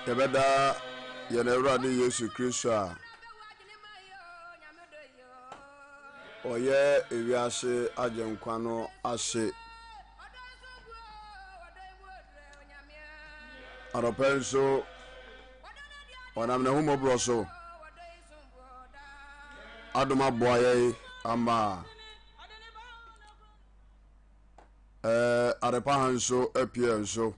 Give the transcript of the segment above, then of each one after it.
Yɛbɛda yɛn Awurade Yesu Kristo a ɔyɛ ewiase agyenkwa no ase. Anɔpa yi nso, ɔnam n'ahummɔborɔ so adom aboa yɛn ama ɛɛ adepa ha nso apue yɛn so.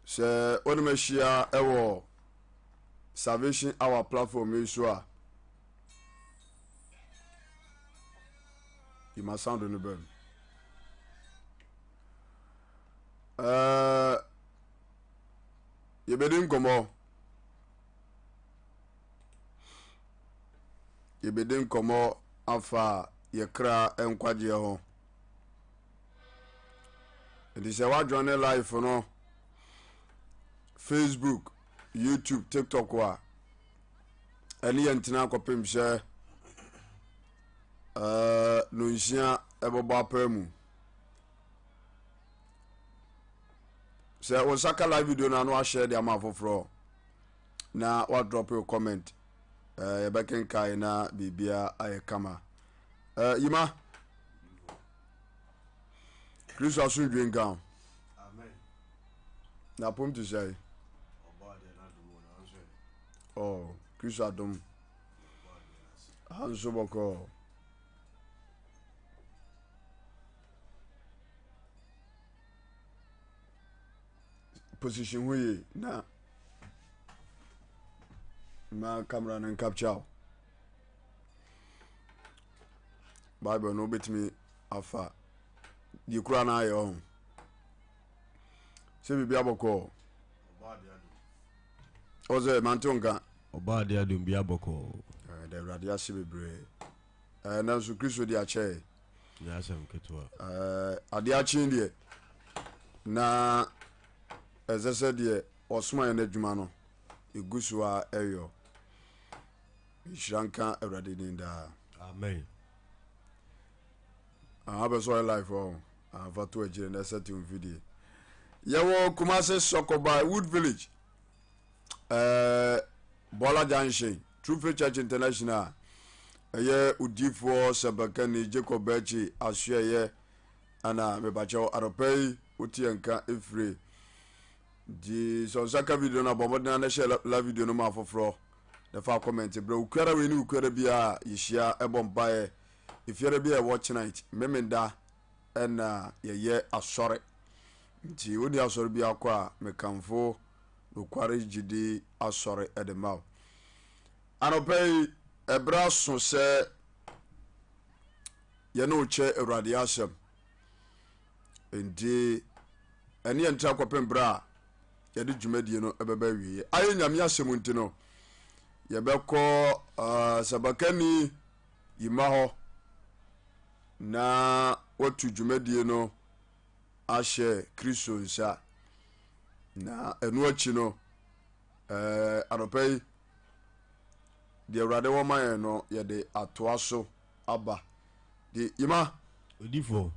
Sɛ wonim ahyia wɔ Salvation Hour platform yi so a, yima sound no bɛm. Ɛɛ yɛbɛdi nkɔmmɔ. Yɛbɛdi nkɔmmɔ afa yɛ kra nkwagyeɛ ho. Nti sɛ woadwane life no Facebook, YouTube, TikTok a ɛne yɛn ntena kɔpem sɛ ɛɛ nonsia ɛbɛbɔ apaa mu. Sɛ wo nsa ka live video no ano ahyɛ de ama afoforɔ na wadrop your comment ɛɛ yɛbɛkenkan na biribiara ayɛ kama. Ɛɛ yima. Kristo asomdwe nka ho. Na apom te sɛ. Oh, Kristo adom. Aha nso bɔkɔɔ. Position ho yie na ma camera no nkapkya wo. Bible no wobɛtumi afa deɛ kura no ayɛ ɔho sɛ biribi abɔkɔɔ ɔ sɛ mante wo nka ɔba ade adom bi abɔkɔɔ da awurade ase bebree nanso kristo de akyɛe nyɛ asɛm ketewa adeɛ akyen deɛ na ɛsɛ sɛ deɛ ɔsoma yɛn adwuma no ɛgu so a ɛyɔ Nhyira nka Awurade din daa. Amen. Ah, abɛ sɛ ɔyɛ life ɔ ah, fa to akyire na ɛsɛ te mfidie. Yɛwɔ Kumase Sɔkɔba Wood Village, eh, Bɔla Junction, True Faith Church International. Ɛyɛ odiifoɔ sɛbɛkani Jacob Bɛkyi asoɛyɛ ana mebakyɛw anɔpa yi wote yɛn nka efire. Nti sɛ ɔnsa ka video no abɔ mmɔden na hyɛ la video no ma afoforɔ. Na fa comment brɛ. Okuara wei ne okuara biara yɛhyia ɛbɔ mpaeɛ. Efiara bi a ɛwɔ tonight memenda ɛna yɛyɛ asɔre. Nti wonni asɔre bi akɔ a mekamfo nokware gyidi asɔre ɛde ma wo. Anɔpa yi ɛberɛ aso sɛ yɛne wo kyɛ Awurade asɛm. Nti ɛne yɛn ntra kɔpem berɛ a yɛde dwumadie no bɛba awieɛ. Ayɛ Nyame asɛm nti no, yɛbɛkɔ uh, Sabakani Yima hɔ na watu dwumadie no ahyɛ Kristo nsa. Na ɛno akyi no, uh, anɔpa yi, deɛ Awurade wɔ ma yɛn no, yɛde atoa so aba. De Yima. Odifoɔ.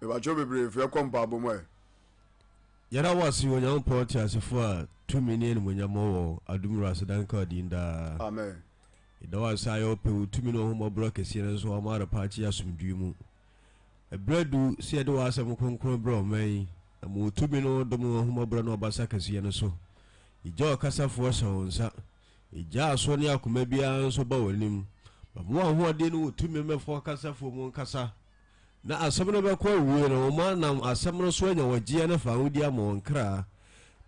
Mebakyɛw bebree fɛ kɔ mpaabɔ mu ɛ. Yɛda wo ase Onyankopɔn teasefo a tumi ne animuonyam wɔ wo, adom wura aseda nka wo din daa. Amen. Yɛda wo ase ayɛ wo pɛ, wo tumi ne w'ahummɔborɔ kɛseɛ no nso wama adepa akye asomdwoe mu. Ɛberɛ adu sɛ yɛde w'asɛm kronkron brɛ ɔman yi, na ma wo tumi ne wo dom ne w'ahummɔborɔ ne w'abasa kɛseɛ no so. Yɛgya ɔkasafoɔ hyɛ wo nsa. Yɛgya aso ne akoma biara nso ba w'anim. Ma w'ahoɔden ne wo tumi mmɛfa ɔkasafoɔ mu nkasa. Na asɛm no bɛkɔ awiei no, wɔanam asɛm no so anya ɔgyeɛ ne fawohodie ama wɔn kra.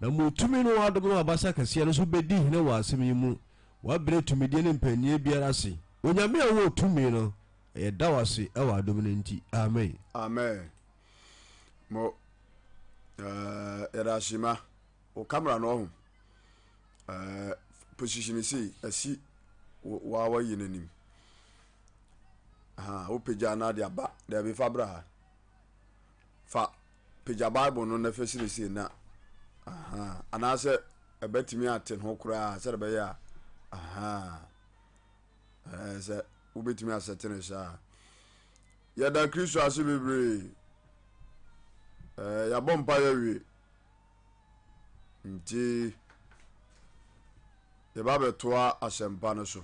Na mo tumi ne w'adom ne w'abasa kɛseɛ no nso bɛdi hene wɔ asɛm yi mu. Woabrɛ tumidie ne mpaninnie biara ase. Onyame a wowɔ tumi no, yɛda wo ase wɔ adom no nti. Amen. Amen. Mo eh, yɛda ase ma wo camera no ɔho eh, position sei asi wa wayi n'anim. Aha, wopagya na de aba. Daabi, fa bra ha. Fa pagya Bible no na fa siesie na. Aha, anaasɛ ɛbɛtumi ate ho koraa sɛde bɛyɛ a. Aha, ɛɛ sɛ wobɛtumi asɛte no saa. Yɛda Kristo ase bebree. Ɛɛ yɛabɔ mpa yɛawie. Nti yɛba bɛtoa asɛmpa no so.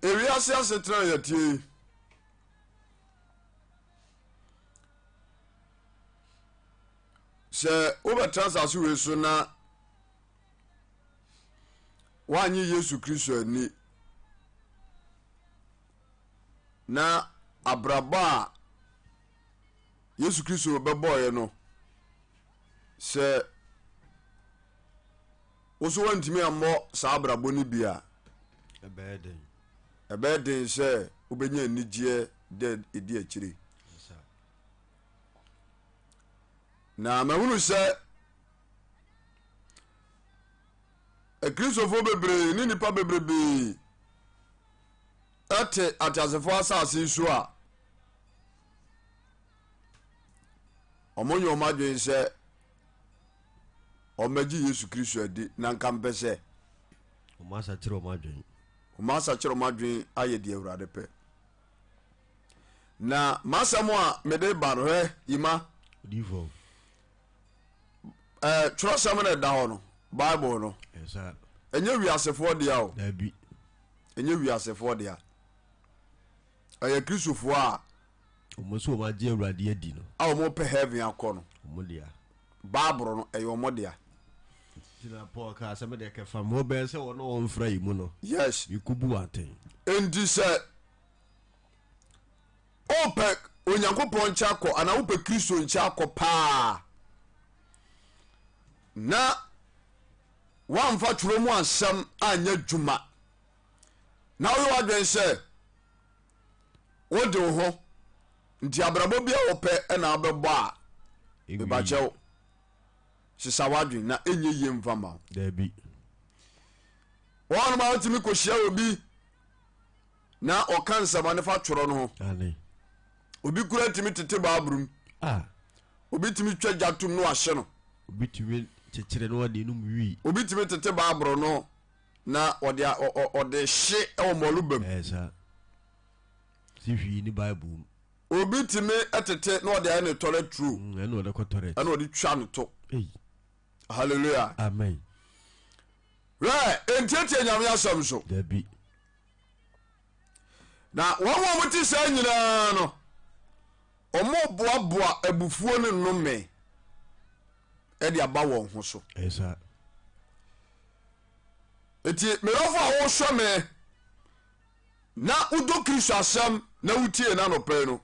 Ewiase asetena a yɛteɛ yi, sɛ wobɛtena asase wei so na woanye Yesu Kristo anni na abrabɔ a Yesu Kristo bɛbɔeɛ no, sɛ wo so woantumi ammɔ saa abrabɔ no bi a, ɛbɛyɛ den. Ɛbɛyɛ den sɛ wobɛnya anigyeɛ dɛ ɛdi akyire. Na mahunu sɛ Akristofoɔ bebree ne nnipa bebrebee ɛte ateasefoɔ asase yi so a wɔnyɛ wɔn adwene sɛ wɔbɛgye Yesu Kristo adi na nka mpɛ sɛ wɔn asakyerɛ wɔn adwene. Wɔn asakyerɛ wɔn adwene ayɛ deɛ Awurade pɛ. Na m'asɛm a mede ba no hwɛ yima. Odiyifoɔ. Ɛɛ twerɛsɛm na ɛda hɔ no Bible no. Ɛnyɛ wiasefoɔ dea o. Dabi. Ɛnyɛ wiasefoɔ dea. Ɛyɛ Kristofoɔ a. Wɔn nso wɔn agye Awurade adi no. A wɔn pɛ heaven akɔ no. Wɔn dea. Bible no ɛyɛ wɔn dea. Nti na Paul kaa sɛ mede kɛfa mo bɛn sɛ wɔn a wɔn mfra yi mu no. Yes. Mekubu wɔn atɛn. Enti sɛ wopɛ Onyankopɔn nkyɛn akɔ anaa wopɛ Kristo nkyɛn akɔ paa na woamfa twerɛ mu asɛm anyɛ adwuma na woyɛ w'adwene sɛ wode wo ho nti abrabɔ bi a wopɛ na wobɛbɔ a mebakyɛw sesa w'adwene na ɛnyɛ yie mfa ma wo. Daabi. Wɔnom a wotumi kɔhyia obi na ɔka nsɛmane fa twerɛ no ho. Obi kura tumi tete baaburu mu. Ah. Obi tumi twa gya tom na wahye no. Obi tumi kyekyere na ɔde nom wii. Obi tumi tete baaburo no na ɔde ɔde hye wɔ mmɔleba mu. Ɛsa. Si hwii ne Bible mu. Obi tumi tete na ɔde ayɛ ne tɔrɛ turo. Ɛna ɔde kɔ tɔrɛt. Ɛna ɔde twa ne to. Hallelujah. Amen. Hwɛ, entiatia Nyame asɛm so. Dabi. Na wɔn a wɔte saa nyinaa no, wɔboaboa abufuo ne nnome de aba wɔn ho so. Ɛsa. Eti mmerɛfo a wɔhwɛ me na wodɔ Kristo asɛm na wotie no anɔpa yi no,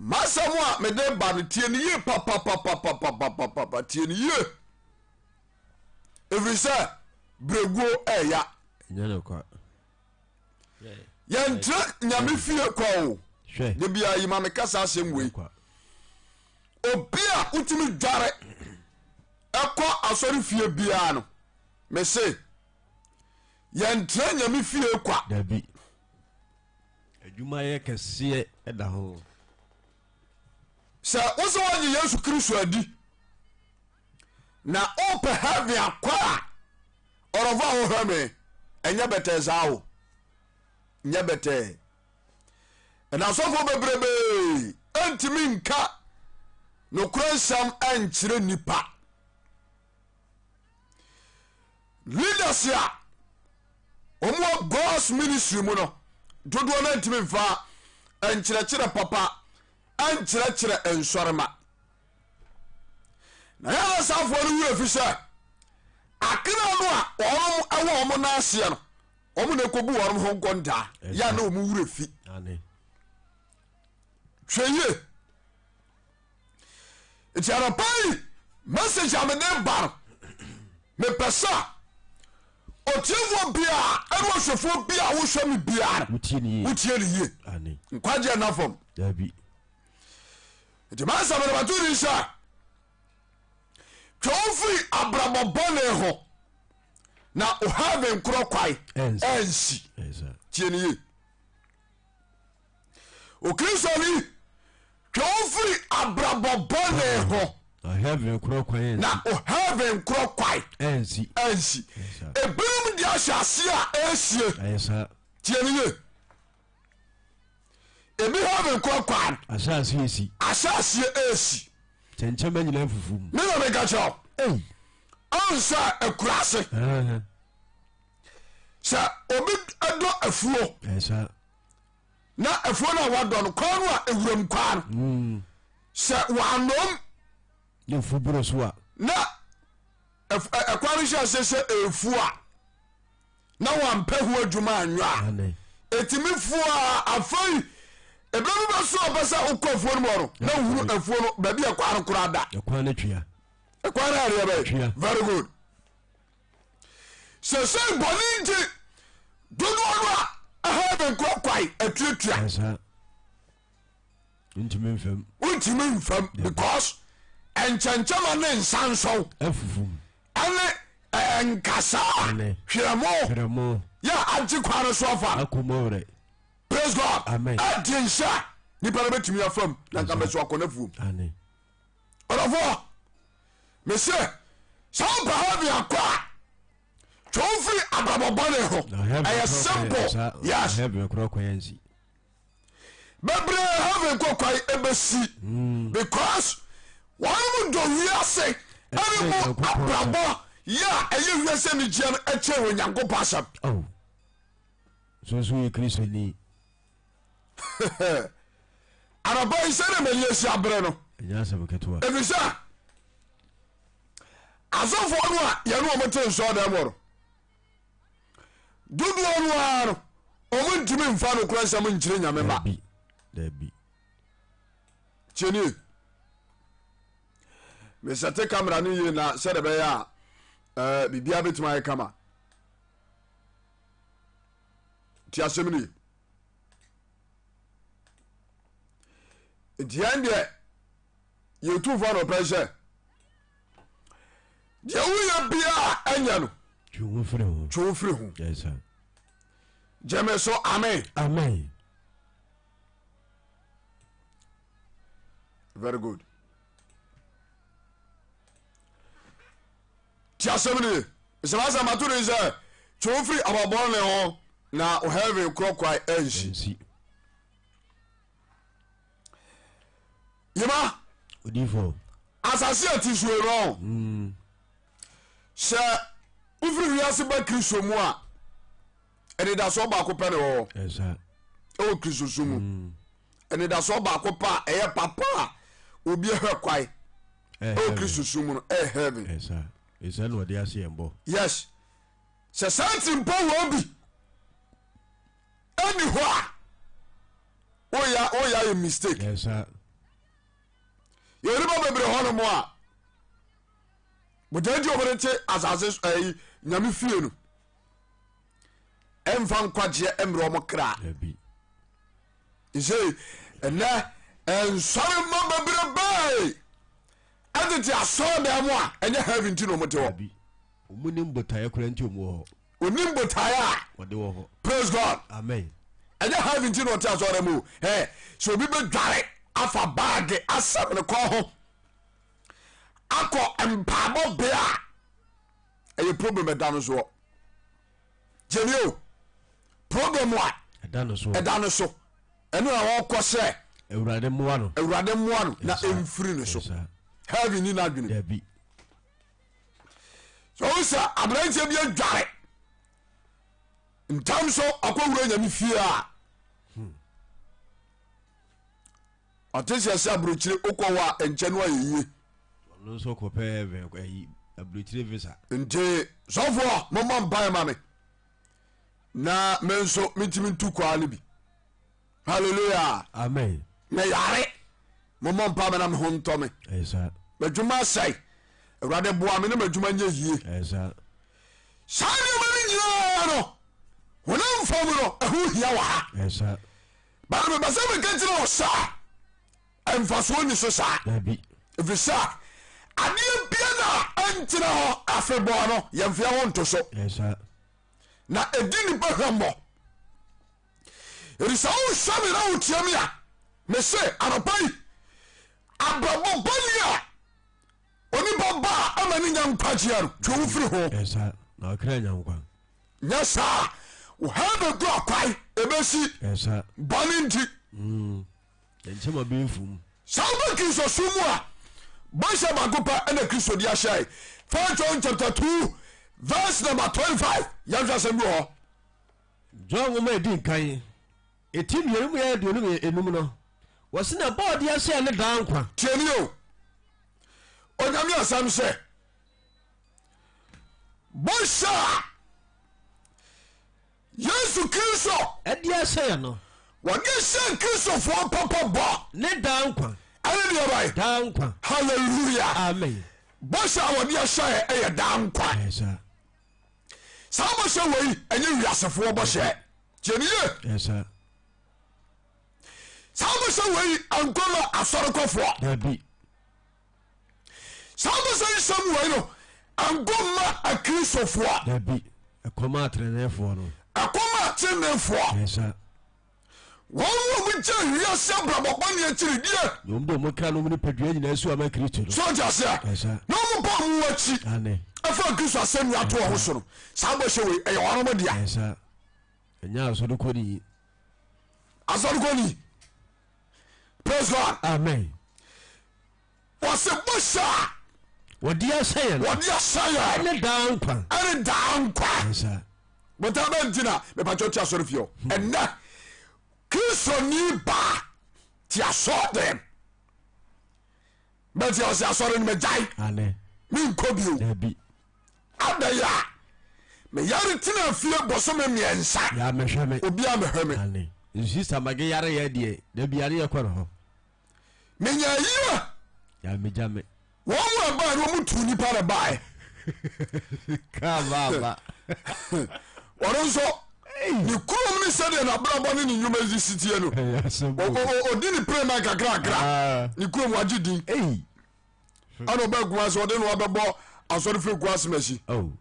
m'asɛm a mede ba no tie no yie papapapapapapapa tie no yie. Ɛfiri sɛ berɛguo ɛɛya. Ɛnyɛ no kwa. Yɛntra nyame fie kwa o. Da biara yi ma meka saa asɛm wei. Obi a wotumi dware ɛkɔ asɔre fie biara no, mese yɛntra nyame fie kwa. Dabi. Adwumayɛ kɛseɛ ɛda ho. Sɛ wo sɛ woagye Yesu Kristo adi na wopɛ heaven akɔ a, ɔrɔfo a wohwɛ me, ɛnyɛ bɛtɛɛ saa o. Nyɛ bɛtɛɛ. Ɛna asɔfoɔ bebrebee ntumi nka nokorɛ nsɛm nkyerɛ nnipa. Leaders a wɔn wɔ God's ministry mu no dodoɔ no ntumi nfa nkyerɛkyerɛ papa nkyerɛkyerɛ nsɔrema. Na yɛn asafoɔ no werɛ fi sɛ akra no a wɔn wɔ wɔn nan aseɛ no wɔn na ɛkɔbu wɔn ho nkɔntaa yɛ na wɔn werɛ fi. Hwɛ yie. Nti anɔpa yi message a mede ba no mepɛ sɛ otiefoɔ biara ɛne ɔhwɛfoɔ biara wohwɛ me biara wotie ne yie. Nkwagyeɛ nna fam. Nti m'asɛm no mato din sɛ twe wo firi abrabɔ bɔne ho na o heaven korɔ kwae ɛnsi. Tie ne yie. Okristoni twe wo firi abrabɔ bɔne ho na heaven korɔ kwae na o heaven korɔ kwae ɛnsi. Ɛnsi. Ebinom de ahyɛ ase a ɛresie. Tie ne yie. Ebi heaven kɔ kwan. Ahyɛ aseɛ esi. Ahyɛ aseɛ esi. Kyɛnkyɛnma nyinaa fufu mu. Me na meka kyerɛ wo. Ei. Ɔn sɛ akura ase. Sɛ obi dɔ afuo. Ɛsa. Na afuo no a wadɔ no kwan no a ewuram kwan no. Mm. Sɛ wanom. Ne fu boro so a. Na ɛkwan no hyɛ aseɛ sɛ efu a. Na wampɛ ho adwuma anyɔ a. Ɛtumi fuo a afei ɛberɛ bi bɛso a ɔpɛ sɛ wokɔ afuo no mu hɔ no na wohunu afuo no baabi a ɛkwan no koraa da. Ɛkwan no twea. Ɛkwan no adeɛ bɛyɛ. Twea. Very good. Sɛsɛi bɔne nti dodoɔ no a heaven kɔ kwae atuatua. Ɛsa. Wontumi mfam. Wontumi mfam because nkyɛnkyɛma ne nsansɔw. Afufum. Ɛne nkasaa. Hwerɛmo. Hwerɛmo. Yɛ agye kwan no so afa. Akumɔwerɛ. Praise God. Amen. Ɛdi nhyɛ nipa no bɛtumi afam na nka bɛso akɔ n'afuom. Amen. Ɔdɔfoɔ mese sɛ wopɛ heaven akɔ a twe wo firi abrabɔ bɔne ho. Ɛyɛ simple. Yes. Heaven korɔ kwan ansi. Bebree heaven kɔ kwan ebesi hmm. because wɔn mu dɔ wiase ɛne mu abrabɔ yɛ a ɛyɛ wiase anigyeɛ no ɛkyɛ wɔ Nyankopɔn asɛm. Oh. So so yɛ Kristoni. Anɔpa yi sɛdeɛ m'ani asi abere no ɛnyɛ asɛm ketewa ɛfiri sɛ asɔfoɔ no a yɛne wɔn te nsɔɔdan mu no dodoɔ no ara no wɔn ntumi mfa nokorɛ nsɛm nkyerɛ nyame ma daabi tiɛnie mesɛte kamera no yie na sɛdeɛ bɛyɛ a eh, biribiara bɛtumi ayɛ kama ti asɛm no ye nti yɛn deɛ yɛtu fa no pɛ sɛ deɛ woyɛ biaa ɛnyɛ no twe wo firi ho twe wo firi ho gyeme so amen amen very good Ti asɛm no ye. Mesɛ m'asɛm mato din sɛ twe wo firi ababɔne ho na wo heaven korɔ kwae ansi. Ansi. Yima. Odifo. Asase a ti suo no. Mm. Sɛ wofiri wiase ba Kristo mu a, anidasoɔ baako pɛ ne wɔ hɔ. Ɛsa. Ɛwɔ Kristo so mu. Mm. Anidasoɔ baako pɛ a ɛyɛ papa a obi ahwɛ kwae. Ɛwɔ Kristo so mu no ɛyɛ heaven. Ɛsa. Ɛsa na ɔde ase yɛn bɔ. Yes. Sɛ saa tirimpɔ wɔ bi ɛni hɔ a woyɛ woyɛ ayɛ mistake. Ɛsa. Yɛ nipa bebree hɔ nom a botaa nti wɔde te asase ɛyi nyame fie no ɛnfa nkwagyeɛ mmerɛ wɔn kra. Dabi. Nse ɛnɛ nsɔre mma bebrebe ɛtete asɔre dan mu a ɛnyɛ heaven nti na wɔn te hɔ. Dabi. Wɔn nim botaeɛ koraa nti wɔn wɔ hɔ. Onim botaeɛ a. Wɔde wɔ hɔ. Praise God. Amen. Ɛnyɛ heaven nti na ɔte asɔre dan mu o. Ɛ sɛ obi bɛ dware afa baage asɛm ne kɔn ho akɔ mpaabɔ bea a ɛyɛ problem ɛda no soɔ. Gyeni o problem a ɛda no so ɛda no so ɛno na wɔkɔ sɛ awurade mmoa no awurade mmoa no na ɛmfiri no so heaven ni n'adwene dabi sɛ wohu sɛ aberanteɛ bi adware ntam so akɔwura nyame fie a ɔte sɛ sɛ aburokyire wokɔ hɔ a ɛnkyɛ no ayɛ yie ɔno nso kɔpɛ ayi aburokyire visa nti sɔfoɔ mommɔ mpaeɛ ma me na me nso mentumi ntu kwaa no bi hallelujah amen meyare mommɔ mpa me na me ho ntɔ me m'adwuma asɛe awurade boa me na m'adwuma nyɛ yie saa nneɛma no nyinaa no honam fam no ɛho hia wɔ ha bana mepɛ sɛ meka kyerɛ wo saa mfasoɔ ni so saa ɛfiri sɛ adeɛ bia na ɛntena hɔ afebɔɔ no yɛmfeɛ ho nto so na ɛdi nipa hwammɔ Enti sɛ wohwɛ me na wotie me a, mese anɔpa yi, abrabɔ bɔne a onipa ba a ama ne nya nkwagyeɛ no, twe wo firi ho. Ɛsa, na ɔkra nya nkwa. Nyɛ saa. Ɔhaw bɛgu akwae ɛbɛsi bɔne nti. Ɛnkyɛ ma bɛmfum. Sɛ wobɛ Kristosom mu a, bɔhyɛ baako pɛ ɛna Kristo de ahyɛe. First John chapter 2 verse number 25. Yɛnhwɛ asɛm bi wɔ hɔ. John nwoma a ɛdi nkan, ɛti mmienu mu yɛ 25 no, wɔse na bɔ ɔde ahyɛ ne daa nkwa. Tie ni o. Onyame asɛm sɛ bɔhyɛ a Yesu Kristo. Ɛde ahyɛ yɛn no. Wɔde hyɛ Kristofoɔ papa bɔ. Ne daa nkwa. Ɛne deɛ bɛn? Daa nkwa. Hallelujah. Amen. Bɔhyɛ a wɔde ahyɛ yɛ ɛyɛ daa nkwa. Ɛsa. Saa bɔhyɛ wei ɛnyɛ wiasefoɔ bɔhyɛ. Tie ne yie. Ɛsa. Saa bɔhyɛ wei ankɔma asɔrekɔfoɔ. Dabi. Saa bɔhyɛ nsɛm wei no ɛnkɔ mma akristofoɔ. Dabi, ɛkɔ ma atreneefoɔ no. Ɛkɔ ma atreneefoɔ. Ɛsa. Wɔn a wɔgya wiase abrabɔ bɔne akyiri die. Na wɔn de wɔn kra ne wɔn nipadua nyinaa si ama Kristo no. So ɔte aseɛ? Ɛsa. Na wɔn ba wɔn akyi. Ane. Ɛfa Kristo asɛnnua to wɔn so no, saa bɔhyɛ wei ɛyɛ wɔn dea. Ɛsa. Ɛnyɛ asɔrekɔni. Asɔrekɔni. Praise God. Amen. Wɔsi bɔhyɛ a. Wɔde ahyɛ yɛn. Wɔde ahyɛ yɛn. Ɛne daa nkwa. Ɛne daa nkwa. Ɛsa. Bɔtɛ bɛ nti na mepatwa ti asɔre fie hɔ. Ɛnɛ Kristoni baa ti asɔre dɛm. Bɛti ɔsi asɔre no mɛgyae. Ane. Mi nkɔ bio. Dabi. Adɛn a meyare tenaa fie bosome mmiɛnsa. Yɛ amɛhwɛ me. Obi amɛhwɛ me. Ane. Nsi samage yare yɛ deɛ da bi yare yɛ kɔ ne hɔ. Menya ayie. Yɛ amegya me. Wɔn mu ɛbae no wɔn tu nipa na bae. Kaa baaba. Wɔn nso ne kurom ne sɛdeɛ n'abrabɔ ne ne nnwuma yi si tie no. Ɔdi ne pere kakrakra. Ah. Ne kurom wagye din. Ɛna ɔbɛ Kumasi ɔde no abɛbɔ asɔre firi Kumasi mɛsi. Oh.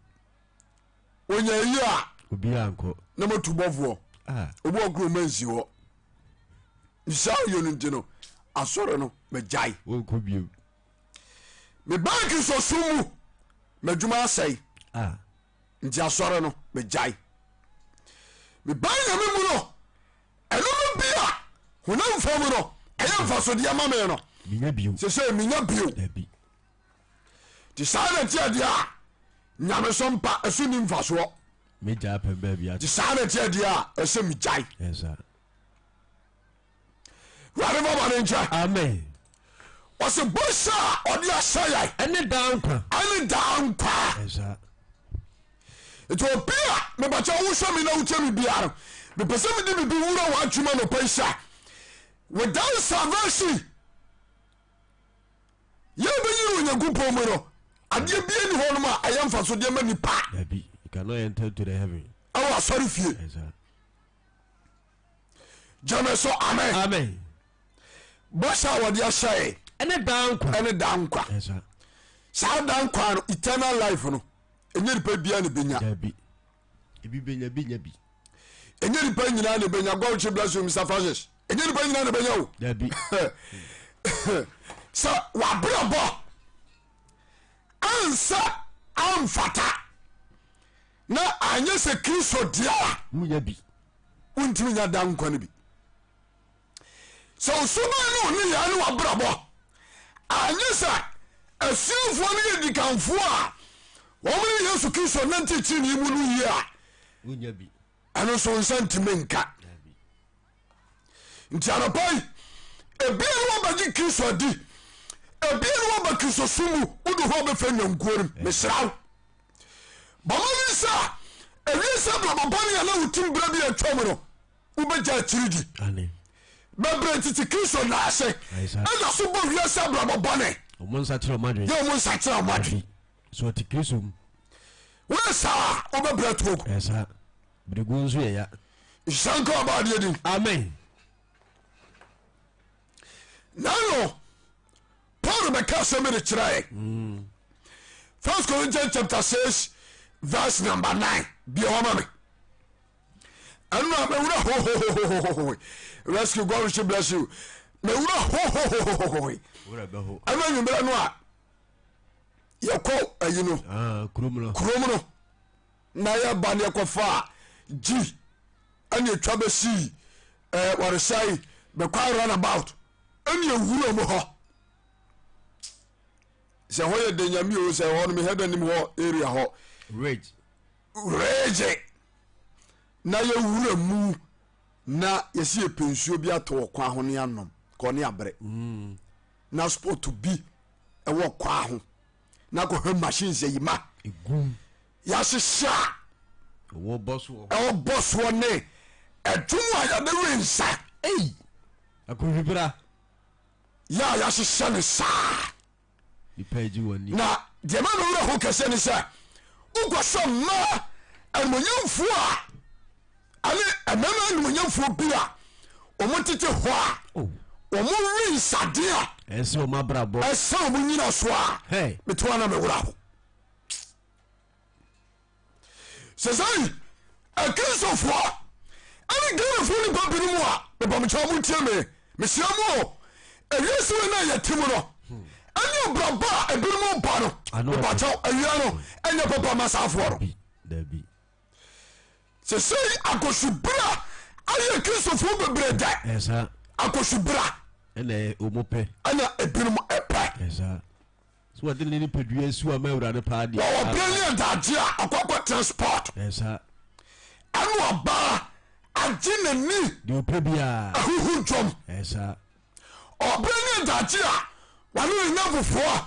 Onya yi a. Obiara nkɔ. Na mo tu bɔfoɔ. Ah. Obi wɔ kuro ma nsi hɔ. Nsa yɛ no nti no asɔre no mɛgyae. Wɔnkɔ bio. Me banki sɔso mu m'adwuma asɛe. Ah. Nti asɔre no mɛgyae. Me ban nyame mu no ɛno no bi a honam fam no ɛyɛ mfasodeɛ ma me no sɛsɛ menya bio nti saa na ɛteɛ deɛ a nyamesom pa ɛso ni mfasoɔ nti saa na ɛteɛ deɛ a ɛsɛ megyae wurade fa bɔne nkyɛ amen ɔsɛ bɔhyɛ a ɔde ahyɛ yɛn ɛne daa nkwa ɛne daa nkwa nti obi a mebakyɛ wohwɛ me na wokyɛ me biara no mepɛ sɛ mede biribi wura w'adwuma nɔpa yi sɛ without salvation yɛbɛnyini Onyankopɔn mu no adeɛ bia ni hɔ nom a ɛyɛ mfasodeɛ ma nipa ɛwɔ asɔre fie gyeme so amen amen bɔhyɛ a wɔde ahyɛe ɛne daa nkwa ɛne daa nkwa saa daa nkwa no eternal life no ɛnyɛ nipa biara na ɛbɛnya dabi ebi bɛnya bi nya bi ɛnyɛ nipa nyinaa na ɛbɛnya God should bless you Mr. Francis ɛnyɛ nipa nyinaa na ɛbɛnya o dabi sɛ wabrabɔ ansa amfata na anyɛ sɛ Kristo deɛ a wonya bi wontumi nya da nkwa no bi sɛ osuban ne ɔne yɛn ne wabrabɔ anyɛ sɛ asuafoɔ no yɛ dikanfoɔ a wɔn ne Yesu Kristo nante kyini mu no yie a wonya bi ɛno nso nsa ntumi nka nti anɔpa yi ebia ne wabɛgye Kristo adi ebia ne waba Kristo som mu wode hɔ bɛfɛ nyankuo no mesrɛ wo bɔmmɔden sɛ ewiase abrabɔ bɔne a na wotim berɛ bi atwa mu no wobɛgya akyiri di bɛbrɛ tete Kristo naase ɛna so bɔ wiase abrabɔ bɔne ɔmo nsakyerɛ ɔmo adwene yɛ ɔmo nsakyerɛ ɔmo adwene so ɔte Kristo mu woyɛ saa wobɛbrɛ tuo ɛsa beregu nso yɛ ya nhyira nka ɔba adeɛ din amen nano Paul bɛka asɛm bi de kyerɛɛ First Corinthians chapter 6 verse number 9 bia hɔ ma me ɛno a mewura hohohohohoho rescue God richly bless you mewura hohohohoho ɛno anwummerɛ no a yɛkɔ ayi no ah, kurom no na yɛba ne yɛkɔfa a gyi. Ɛne ɛtwa bɛsii eh, wɔresɛe bɛkwa runabout ɛne ɛwura mu hɔ sɛ hɔ yɛ danyame o sɛ hɔ no mehɛ da nim hɔ area hɔ Rage. rege na yɛwura mu na yɛsi yɛpɛ nsuo bi atɔ wɔ kwan ho ne anom kɔ ne abrɛ mm. na sport bi ɛwɔ kwan ho na kɔhwɛ machines ayi ma yɛahyehyɛ a ɛwɔ bɔ soɔ ne ɛdwom a yɛde we nsa akɔhwibra yɛ a yɛahyehyɛ no saa Na deɛ ma me werɛ ho kɛseɛ ne sɛ wokɔsɛ mmaa animonyamfoɔ a ɛne mmarima animonyamfoɔ bi a wɔn tete hɔ a oh. wɔn we nsadeɛ a ɛsɛ wɔn abrabɔ ɛsɛ wɔn nyina so a mete hɔ na me werɛ ho Sesei akristofoɔ ɛne Ghanafoɔ nipa binom a mebɔmekyɛ mo ntie me mesrɛ mu o ewiase wei na yɛte mu no ɛne abrabɔ a ebinom bɔ no mebakyɛw awia no ɛnyɛ papa ma saafoɔ no sesei akosubra ayɛ kristofoɔ bebree dɛ akosubra ɛna ebinom ɛpɛ So wɔde ne nipadua asi hɔ ama Awurade paa deɛ. Wɔwɔ bere ne adagye a ɔkɔ akɔtena sport. Ɛsa. Ɛna ɔbaa agye n'ani. Deɛ ɔpɛ biara. Ahuhu dwom. Ɛsa. Ɔbere ne adagye a wɔne ne nnamfofoɔ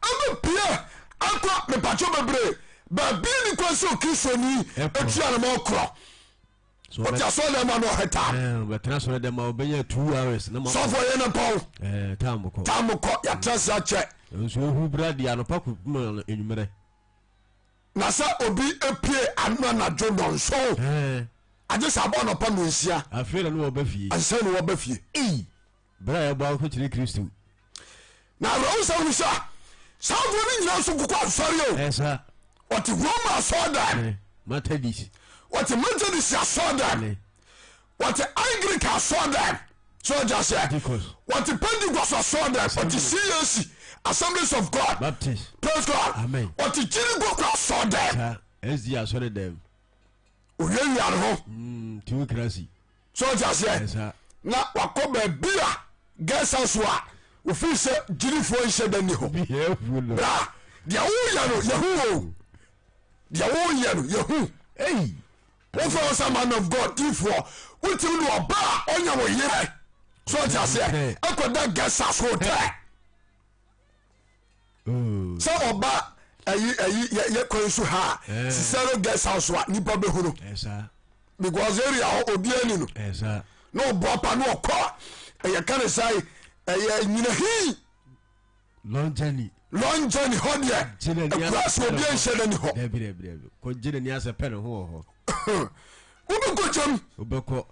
ɛbɛpie akɔ mepatwɔ bebree baabi ni kwan sɛ okristoni etua ne ma ɔkorɔ. Wote asɔre dɛm ma no ɔhɛ tam. Bɛtena asɔre dɛm ma ɔbɛnya 2 hours. Sɔfo yɛ ne pɔw. Tam kɔ. Tam kɔ yɛatena se akyɛ. Nso ehu bra di anɔpa kɔpem anwummerɛ. Na sɛ obi epie ano anadwo nɔnso. Agye sɛ abɔ anɔpa nonsia. Afei na ne wɔba fie. Ansa na wɔba fie. Ei berɛ a yɛbɔ akɔkyerɛ Kristo. Na awerɛhosɛm ne sɛ saa nkurɔfoɔ no nyinaa nso kokɔ asɔre o. Ɛsa. Wɔte Roma asɔredan. Methodist. Wɔte Methodist asɔredan. Wɔte Anglican asɔredan. So ɔgya sɛ. Wɔte Pentecost asɔredan. Wɔte CAC Assemblies of God. Baptist. Praise God. Amen. Wɔte Jericho asɔredan. SD asɔredan. Owiawia ne ho. Theocracy. So ɔte aseɛ na wakɔ baabi a guest house a ofii sɛ gyinifoɔ nhyɛ da ni hɔ. Bra deɛ woyɛ no yɛhu o deɛ woyɛ no yɛhu. Wofɛ wo sɛ man of God difoɔ wotumi de ɔba a ɔnyɛ wo yerɛ so ɔte aseɛ ɛkɔda guest house hotel. Mm. Sɛ ɔba ayi ayi yɛ yɛ kwan so ha a eh. Cicero guest house a nipa bɛ hunu because area hɔ obiara ni no na ɔbɔ apa na ɔkɔ ɛyɛ ka ne sa ɛyɛ nyinahi long journey long journey hɔ deɛ akura so obiara nhyɛ dɛ ni hɔ kɔ gyina ni asɛ pɛ ne ho wɔ hɔ wobɛkɔ gyam wobɛkɔ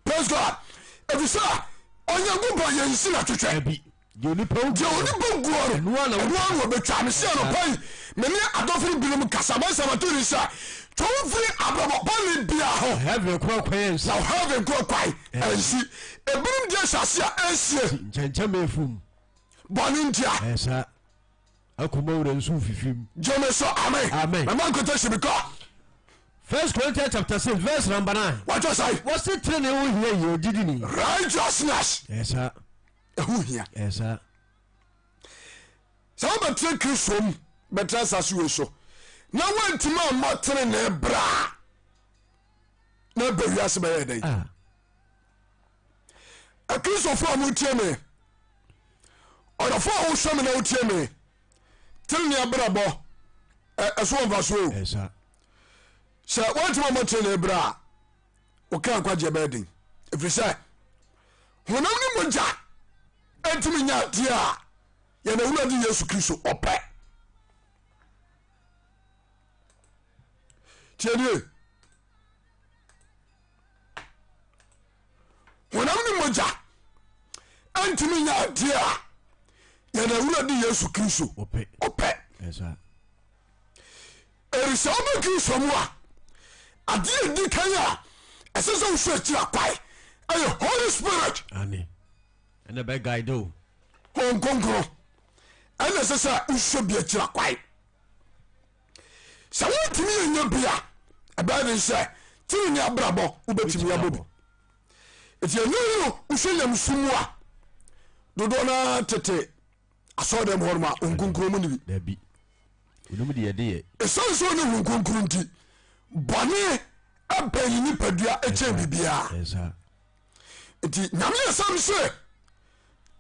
Praise God. Efisɛ Onyankopɔn yɛ nsi na twetwɛ. Dabi. Deɛ onipa guo. Deɛ onipa guo no. Ɛno ara na wɔbɛtwa. Mese anɔpa yi, me ne adɔfo no binom kasa. M'asɛm ato ni sɛ, twe wo firi abrabɔ bɔne biara ho. Heaven korɔ kwan ansi. Na heaven korɔ kwan ansi. Ebinom deɛ hyɛ ase a ɛnsie. Nkyɛnkyɛn efum. Bɔne ntia. Ɛsa. Akoma wura nso fifim. Gyeme so amen. Amen. Mama nkoto si bi kɔ. First Corinthians chapter 6 verse number 9. Wàtò sẹ́yìn. Wọ́n sì tẹ̀lé ní ẹ̀hó hia yìí odidi ni. Righteousness. Ẹ̀sà. Ẹ̀hó hia. Ẹ̀sà. Sɛ wobɛtena Kristo mu bɛtena asase wei so na woantumi ammɔ tenenee bra na ɛbɛ wiase bɛyɛ dɛn? Ah. Akristofoɔ a motie me ɔdɔfoɔ a wohwɛ me na wotie me tenenee abrabɔ ɛso wɔ mfasoɔ o sɛ woantumi ammɔ tenenee bra a woka nkwagyeɛ bɛyɛ den ɛfiri sɛ honam ne mogya ɛntumi nya adeɛ a yɛn awurade Yesu Kristo ɔpɛ tiɛnie Honam ne mogya ntumi nyɛ adeɛ a yɛn awurade Yesu Kristo ɔpɛ. Ɛfiri sɛ wobɛ Kristo mu a, adeɛ ɛdi kan a ɛsɛ sɛ wohwɛ akyiri akwae ɛyɛ Holy Spirit. Ɛna bɛ guide o. Honhom Kronkron ɛna ɛsɛ sɛ wohwɛ bi akyiri akwae. Sɛ wontumi anya bi a, ɛbɛyɛ den sɛ Tenenee abrabɔ wobɛtumi abɔ bi. Nti ɛno yi no wohwɛ nyamesom mu a dodoɔ no ara tete asɔre dɛm hɔ nom a wɔn nkonkron mu ne bi. Dabi. Onim deɛ ɛde yɛ. Ɛsiane sɛ ɔne ho nkonkron nti bɔne ɛbɛn ne nipadua ɛkyɛn biribiara. Ɛsa. Nti nyame asɛm se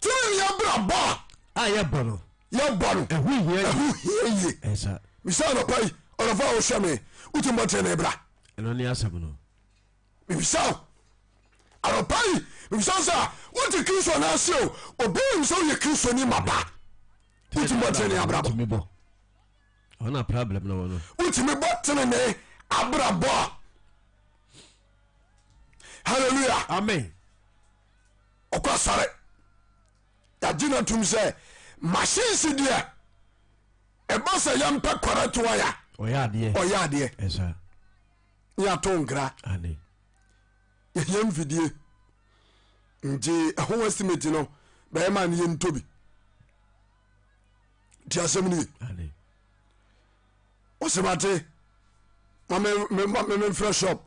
tenenee abrabɔ a yɛbɔ no yɛbɔ no ɛho hia yie. Ɛho hia yie. Ɛsa. Bisa anɔpa yi ɔdɔfo a wohwɛ me wotumi bɔ tenenee bra? Ɛno ne asɛm no. Mebisa wo anɔpa yi, mebisa wo sɛ wote Kristo anaase o, obi nim sɛ woyɛ Kristoni mapa, wotumi bɔ tenenee abrabɔ? Wotumi bɔ. Ɔna problem no wɔ no. Wotumi bɔ tenenee abrabɔ. Hallelujah. Amen. Ɔkɔ asɔre yɛagye no atom sɛ machines deɛ ɛba sɛ yɛmpɛ correct wire ɔyɛ adeɛ. Ɔyɛ adeɛ. Ɛsa. Ne yɛato nkra. Ane. Yɛhia mfidie nti ɛho estimate no bɛyɛ ma no yɛntɔ bi. Nti asɛm no ye. Ane. Ɔsɛmate ma memfrɛ shop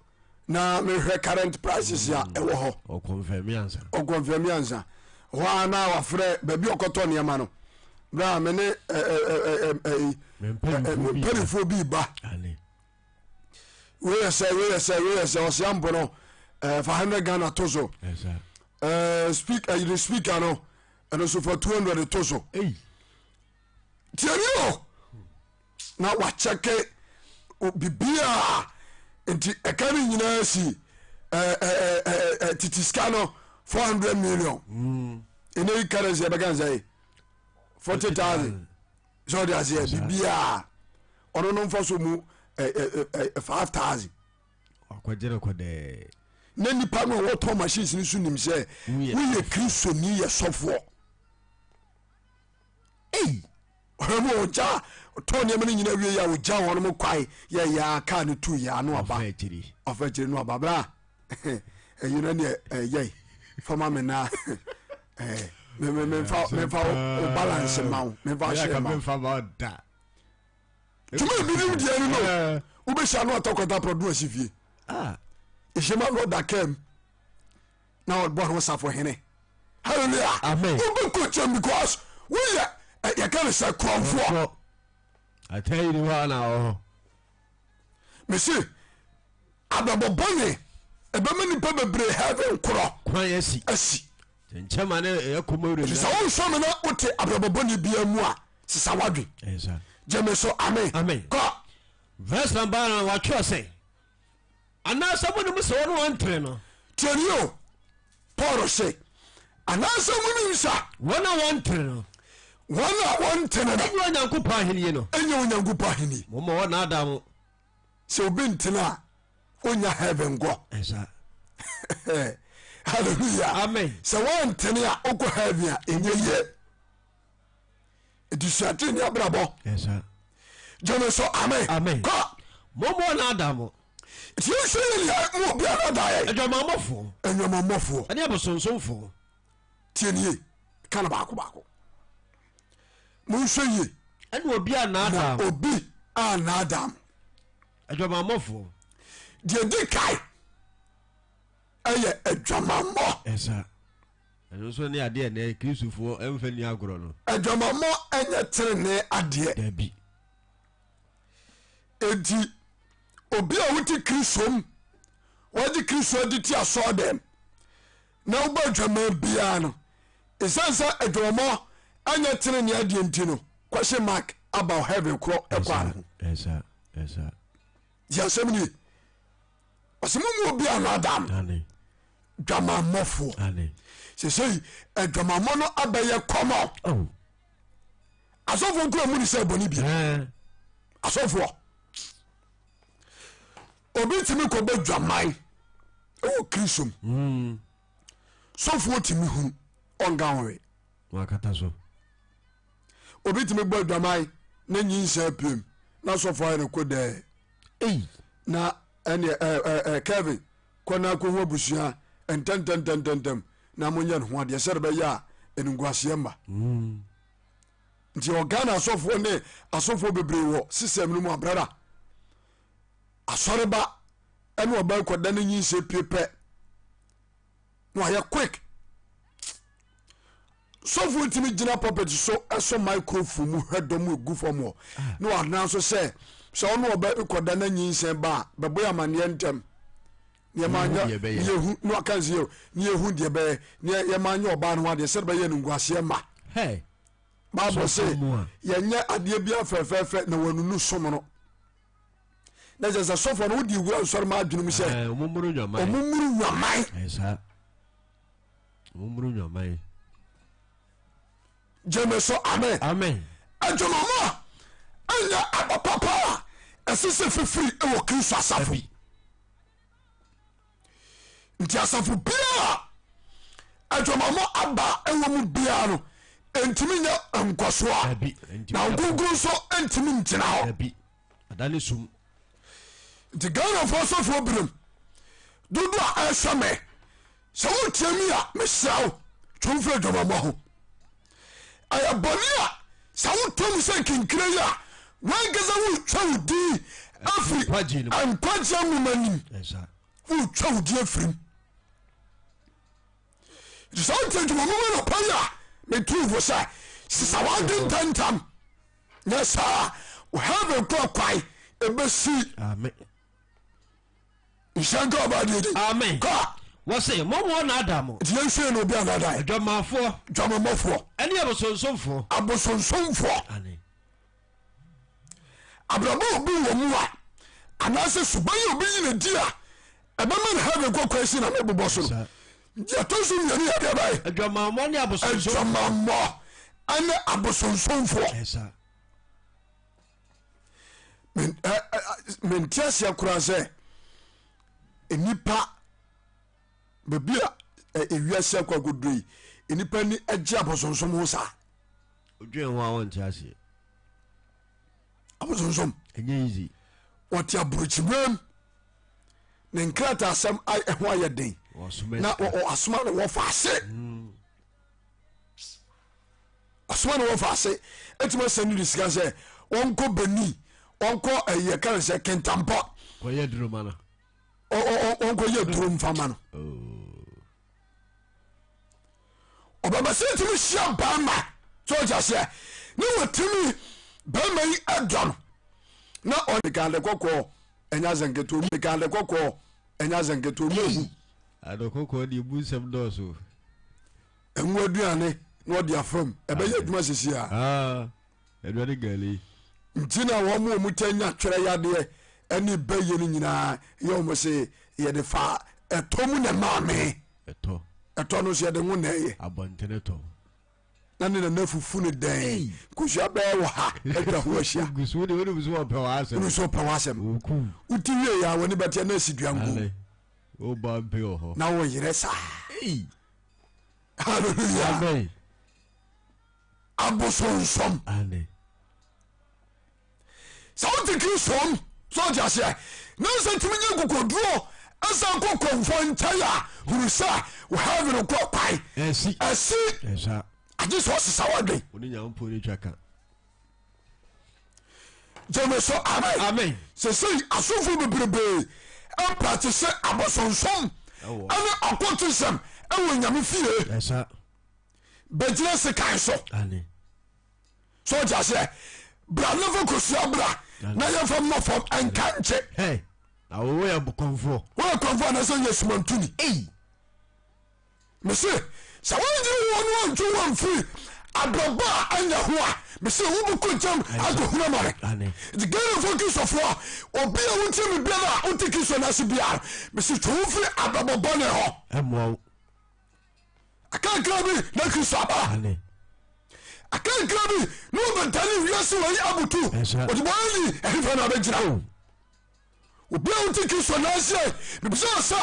na mehwɛ current prices a ɛwɔ hɔ. Ɔkɔnfɛmi ansa. Ɔkɔnfɛmi ansa hɔ a na wafrɛ baabi a ɔkɔtɔ nneɛma no berɛ a me ne mpanimfoɔ bi ba. Ane. Wei yɛ sɛ, wei yɛ sɛ, wei yɛ sɛ ɔsea mpo no fa 100 Ghana to so. Ɛsa. Speak ɛyere speaker no ɛno so fa 200 to so. Ei. Tiɛni o na wakyɛke biribiaa nti ɛka no nyinaa si titi sika no 400 million. Ɛnɛ yi currency ɛbɛka sɛ 40,000 sɛ ɔde aseɛ biribiaa ɔno no mfa so mu 5,000. Wakɔgye no kɔdɛɛ. Na nipa no a wɔtɔn machines no so nim sɛ woyɛ kristoni yɛ sɔfoɔ. Ei. Ɔhwɛ mu ɔgya tɔn nneɛma no nyina wie yɛ a ɔgya wɔn mo kwae yɛ yɛ kaa no tu yɛ ano aba. Ɔfa akyiri. Ɔfa akyiri no aba bra ɛyi no neɛ ɛyɛ fama me na memfa memfa wo balance ma wo memfa hyɛ ma wo. Memfa ma wo da. Tumi bi nim deɛ no no wobɛhyia no atɔkɔta prɔdo asi fie. Ah. Ɛhyɛma no ɔda kam na ɔbɔ ho safo hene. Hallelujah. Amen. Wobɛkɔ kyɛm because woyɛ yɛka no sɛ korɔmfoɔ. Atɛyi ni hɔ a na wɔ hɔ. Mese abrabɔ bɔne ɛbɛma nipa bebree heaven korɔ kwan asi. Asi. Nkyɛma ne ɛyɛ kɔmɔ wura. Sɛ wonsɔ me na wote abrabɔ bɔne bia mu a sesa wadwen. Ɛsa. Gyeme so amen. Amen. Kɔ. Verse number na watwerɛ sɛ anaasɛ monim sɛ wɔne wɔn ntere no. Tiɛni o Paul se anaasɛ monim sa wɔn a wɔntere no. Wɔn a wɔntene no. Ɛnyɛ Onyankopɔn ahenni no. Ɛnyɛ Onyankopɔn ahenni. Momma wɔnnaadaa mo. Sɛ obi ntene a onya heaven kɔ. Ɛsa. Hallelujah. Amen. Sɛ wɔntene a okɔ heaven a ɛnyɛ yie. Nti suatene ne abrabɔ. Ɛsa. Gyeme so amen. Amen. Kɔ. Momma wɔnnaadaa mo. Nti yɛnhwɛ yɛ nea mu obiara da yɛ. Adwamammɔfoɔ. Adwamammɔfoɔ. Ɛne abosonsomfoɔ. Tie nie ka no baako baako. Monhwɛ yie. Ɛne obi a naadaa mo. Obi a naadaa mo. Adwamammɔfoɔ. Deɛ di kae ɛyɛ adwamammɔ. Ɛsa. Ɛno nso ne adeɛ ɛnɛ Kristofoɔ ɛmfa nni agorɔ no. Adwamammɔ ɛnyɛ tenenee adeɛ. Dabi. Enti obi a wote Kristo mu, wɔgye Kristo adi te asɔɔ dɛm na wobɔ adwaman biara no, ɛsiane sɛ adwamammɔ ɛnyɛ tenenee adeɛ nti no, question mark about heaven korɔ ɛkɔ ano ho. Ɛsa, ɛsa. Deɛ asɛm nie, ɔsɛ mo mu obi a n'adam dwamammɔfoɔ. Sɛsɛyi adwamammɔ no abɛyɛ kɔmɔ. Oh. Asɔfoɔ nkura mu ni sɛ bɔne bi. Asɔfoɔ obi tumi kɔbɔ dwaman ɛwɔ kristo mu. Sɔfoɔ tumi hunu ɔnka ho hwee. Wakata so. Obi tumi bɔ adwaman na nyinsɛn apiem na sɔfoɔ ayɛ no ko dɛɛ. Ei. Na ɛneɛ ɛ ɛ Kevin kɔ na kɔhu abusua ntɛntɛntɛntɛntɛm na monyɛ ne ho adeɛ sɛde bɛyɛ a animguaseɛ mma. Nti wɔ Ghana asɔfoɔ ne asɔfoɔ bebree wɔ system no mu a brada asɔreba. Ɛne ɔbaa kɔda no nyinsɛ pie pɛ na wayɛ quick. Sɔfoɔ tumi gyina puppet so ɛsɔ microphone mu hwɛ dɔm egu fam hɔ ah. na wadena so sɛ sɛ ɔne ɔbaa bi kɔda no nyinsɛn ba a bɛbɔ yɛ amaneɛ ntɛm nneɛma anyɛ yɛhu na waka nsi yɛ ne yɛhu deɛ bɛyɛ ne yɛma anyɛ ɔbaa no ho adeɛ sɛde bɛyɛ no nguaseɛ ma Bible se yɛnyɛ adeɛ bi afɛfɛɛfɛ na wɔanunu som no na kyerɛ sɛ sɔfoɔ no wode wura nsɔre ma adwene mu sɛ ɔmomuru nwaman gyeme so amen amen adwamama ɛnyɛ aba papa a ɛsɛ sɛ fifiri wɔ kristo asafo Nti asafo biara a adwamammɔ aba wɔ mu biara no ntumi nyɛ nkɔsoɔ a na nkonkron nso ntumi ngyina hɔ. Nti Ghanafoɔ sɔfoɔ binom dodo a ɛhwɛ me sɛ wotie mi a mesrɛ wo twe wo firi adwamammɔ ho. Ɛyɛ bɔne a sɛ wotɔ mu sɛ nkenkire yi a wankasa wotwa wo din afiri nkwagyeɛ nwoma nim wotwa wo din afirim nti sɛ wote adwuma mu nɔpa yi a metu fo sɛ sesa w'adwe ntɛntɛm nyɛ saa heaven kɔ kwae ɛbɛsi nhyɛ nka ɔba deɛ di amen kɔ wɔse mommoɔ naadaa mo nti yɛnhwɛ no obi anaadaa adwammafoɔ dwamammɔfoɔ ɛne abosonsomfoɔ abosonsomfoɔ abrabɔ obi wɔ mu a anaasɛ suban yɛ obi yi ne di a ɛbɛma no heaven kɔ kwan si na mebobɔ so no deɛ ɛtɔ so mmienu yɛ deɛ bɛyɛ adwamammɔ ne abosonsomfoɔ adwamammɔ ɛne abosonsomfoɔ mente aseɛ koraa sɛ nnipa baabi a ewiase akɔ akɔduro yi nnipa ni agye abosonsom ho saa odwen ho a wɔnte aseɛ abosonsom ɛnyɛ easy wɔte aburokyiwam ne nkrataa asɛm ɛho ayɛ den na asoma no wɔfa ase hmm. Ɔsoma ne wɔfa ase ɛtumi asɛn ne de sika sɛ ɔnkɔ Benin ɔnkɔ ɛyɛ kan sɛ Kentampɔ kɔyɛ duro ma no ɔnkɔ yɛ duro nfa ma no oh. ɔbɛba sɛ ɛtumi hyia bɛrima sɛ ɔgya seɛ ne wɔtumi bɛrima yi ɛdɔ no na ɔde ka ade kɔkɔɔ ɛnyɛ asɛnketewa mu ka ade kɔkɔɔ ɛnyɛ asɛnketewa mu ehu ade kɔkɔɔ deɛ bu nsɛm dɔɔso Ɛngo aduane na ɔde afam ɛbɛyɛ adwuma sisi a. Ah, aduane gali. Nti na wɔn a wɔn ta nya twerɛ yadeɛ ɛne bɛyɛ no nyinaa yɛ wɔn se yɛde fa ɛtɔ mu na ɛmaa me. Ɛtɔ. Ɛtɔ no nso yɛde ngo na ɛyɛ. Abɔntene tɔ. Na ne nana fufu no dɛn nkosua bɛyɛ wɔ ha atwa ho ahyia. Gusu de wonim so ɔpɛ w'asɛm. Wonim so ɔpɛ w'asɛm. Wote wie yɛ a w'ani bɛteɛ na asi dua nko. Wobɔ mpe wɔ hɔ. Na woyerɛ saa. Hallelujah. Amen. Abosonsom. Amen. Sɛ wote Kristo m sɛ ɔte aseɛ na sɛ tumi nya nkokoduro ɛsan kɔ kɔmfɔ nkyɛn a hunu sɛ wo heaven kɔ kwae ɛsi ɛsi ɛsa agye sɛ ɔsesa wadwen wo ne Nyankopɔn ne twa ka gyeme so amen amen sɛsei asomfo bebrebe ɛpractice abosonsom ɛne occultism ɛwɔ nyame fie ɛsa bɛgyina sekan so ane so ɔte aseɛ bra ne fa kosua bra na yɛmfa mmɔ fam ɛnka nkye hɛ na wowɔ yɛ kɔmfoɔ woyɛ kɔmfoɔ anasɛ yɛ sumantuni ei Mese sɛ wonyere wo no antwe wo amfiri abrabɔ a ɛnyɛ ho a, mese wobɛkɔ gyam akɔhunu amane. Nti Ghanafoɔ Kristofoɔ, obi a wotie me biara a wote Kristo no ase biara, mese twe wo firi abrabɔ bɔne hɔ. Ɛmmoa wo. Akankra bi na Kristo aba. Akankra bi na wɔbɛdane wiase wei abutu. Ɔdebɔneyɛni ɛhefa na abɛgyina? Oh. Obi a wote Kristo nan ase mebisa wo sɛ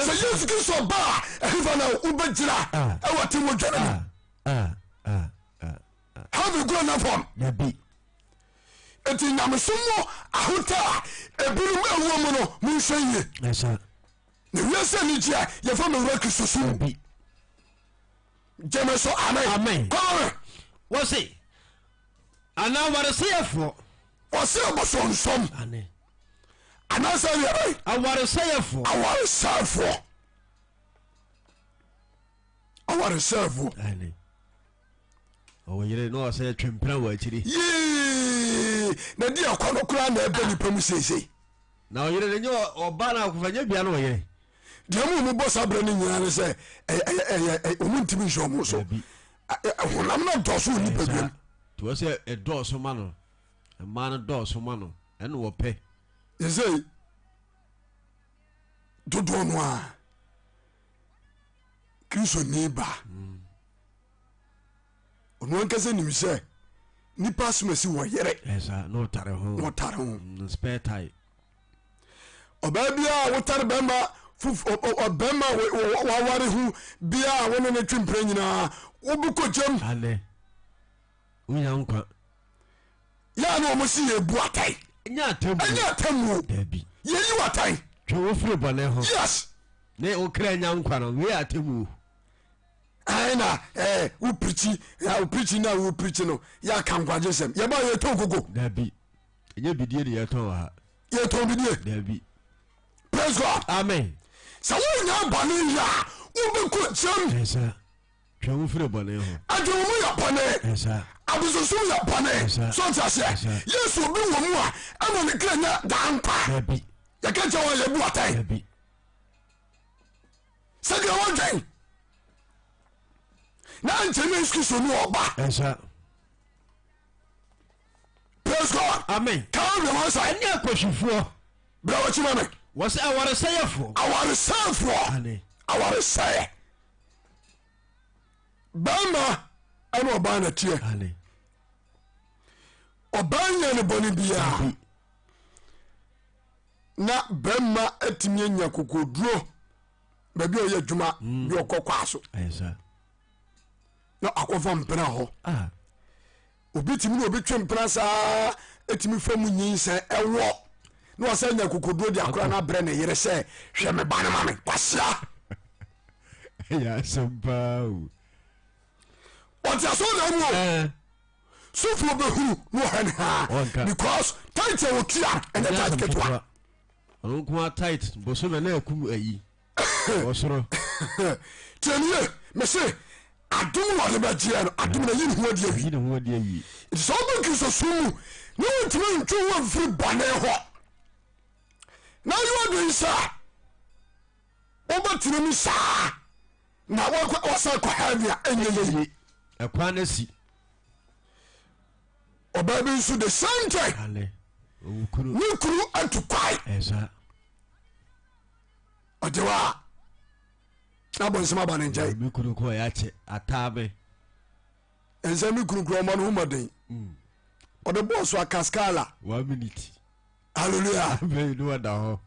sɛ Yesu Kristo ba a ɛhefa na wobɛgyina ah. ɛwɔ atemmu dwa no mu ah, ah, heaven kura na fam dabi nti nyamesom mu ahotɔ a ebinom ɛwɔ mu no monhwɛ yie na wiase anigye a yɛfa mewura Kristo so mu gyeme so amen amen kɔre wɔse anaa wareseyɛfoɔ Ɔse abosonsom. Anaasɛ deɛ bɛn? Awaresɛeɛfoɔ. Awaresɛefoɔ. Awaresɛefoɔ. Ɛne. Ɔwɔ yere na ɔsɛ twe mpena wɔ akyiri. Yee na di akɔ no koraa na ɛbɛ nipa mu seesei. Na ɔyere no nyɛ ɔbaa na akɔfa nyɛ bia na ɔyere. Deɛ mu ɔmu bɔ saa berɛ no nyinaa ne sɛ ɛyɛ ɔmu ntumi nhyɛ ɔmo so. Honam no dɔɔso wɔ nipa duam. Nti wɔ sɛ ɛdɔɔso ma no mmaa no dɔɔso ma no ɛna wɔpɛ. Yɛsɛ dodoɔ no a Kristoni baa. Mm. Ɔno ankasa nim sɛ nipa asomasi wɔ yere. Ɛsa na ɔtare ho. Na ɔtare ho. Spare tie. Ɔbaa biara a wotare bɛrima fuf ɔbɛrima waware ho biara a wɔne ne twe mpena nyinaa wobɛkɔ gyam. Alɛ. Wonya nkwa. Yɛa na wɔn si yɛ bu atɛn. Ɛnyɛ atemmuo. Ɛnyɛ atemmuo. Dabi. Yɛyi wɔ atɛn. Twe wo firi bɔne ho. Yes. Ne wo kra nya nkwa no wei atemmuo. Ayi na ɛɛ wo pirikyi wo pirikyi na wo pirikyi no yɛ aka nkwagye sɛm yɛ ba yɛ tɔn koko. Dabi ɛnyɛ bidie ne yɛ tɔn wɔ ha. Yɛ tɔn bidie. Dabi. Praise God. Amen. Sɛ wo nya bɔne yɛ a wo bɛ kɔ gyam. Ɛsa twɛ wo firi bɔne ho. Adwene mu yɛ bɔne. Ɛsa. Abosonsom yɛ bɔne. Ɛsa. So nti aseɛ. Ɛsa. Yesu obi wɔ mu a ɛna ne kra nya daa nkwa. Dabi. Yɛka kyɛ wɔn yɛ bu atɛn. Dabi. Sɛdeɛ wɔdwen na nkyɛ ne Yesu Kristo ne ɔba. Ɛnsa. Praise God. Amen. Kaa wia wɔn sa. Ɛne akɔhwifoɔ. Bra wɔkyi ma me. Wɔsɛ awaresɛeɛfoɔ. Awaresɛefoɔ. Ane. Awaresɛeɛ. Bɛrima ɛne ɔbaa na teɛ. Ane. Ɔbaa nyɛ ne bɔne biara. Na bɛrima atumi anya kokoduro baabi a ɔyɛ adwuma mm. bi ɔkɔ kwaa so na akɔfa mpena hɔ ah. obi tumi na obi twe mpena saa ɛtumi fa mu nyinsɛn ɛwɔ na ɔsɛ nya kokoduro de akora no abrɛ ne yere sɛ hwɛ me ba no ma me kwasea ɛyɛ asɛm paa o ɔte asɔ na mu o eh. Sɔfoɔ bɛhunu na ɔhwɛ no haa because tight a wɔtua ɛnyɛ tight ketewa. Ɔno nko ara tight bosome na ɛkum ayi wɔ soro. Tiɛnie mese adom na ɔde bɛgyeɛ no adom na yi ne ho adi awi. Yi ne ho adi awi. Nti sɛ wobɛ Kristosom mu na wontumi ntwe wo mfiri bɔne hɔ na yɛ ɔdwen sɛ wobɛtena mu saa na wɔsan kɔ heaven a ɛnyɛ yie. Ɛkwan no si. Ɔbaa bi nso the same thing. Ne kunu atu kwae. Ɔde hɔ a na bɔnsɛm aba ne nkyɛn. Me kunu kɔ yɛ akyɛ ataa me. Ɛnsɛ me kunu kura ɔmɔ no ho mmɔden. Mm. Ɔde bɔɔl so akaskala. One minute. Hallelujah. Amen. No wada hɔ.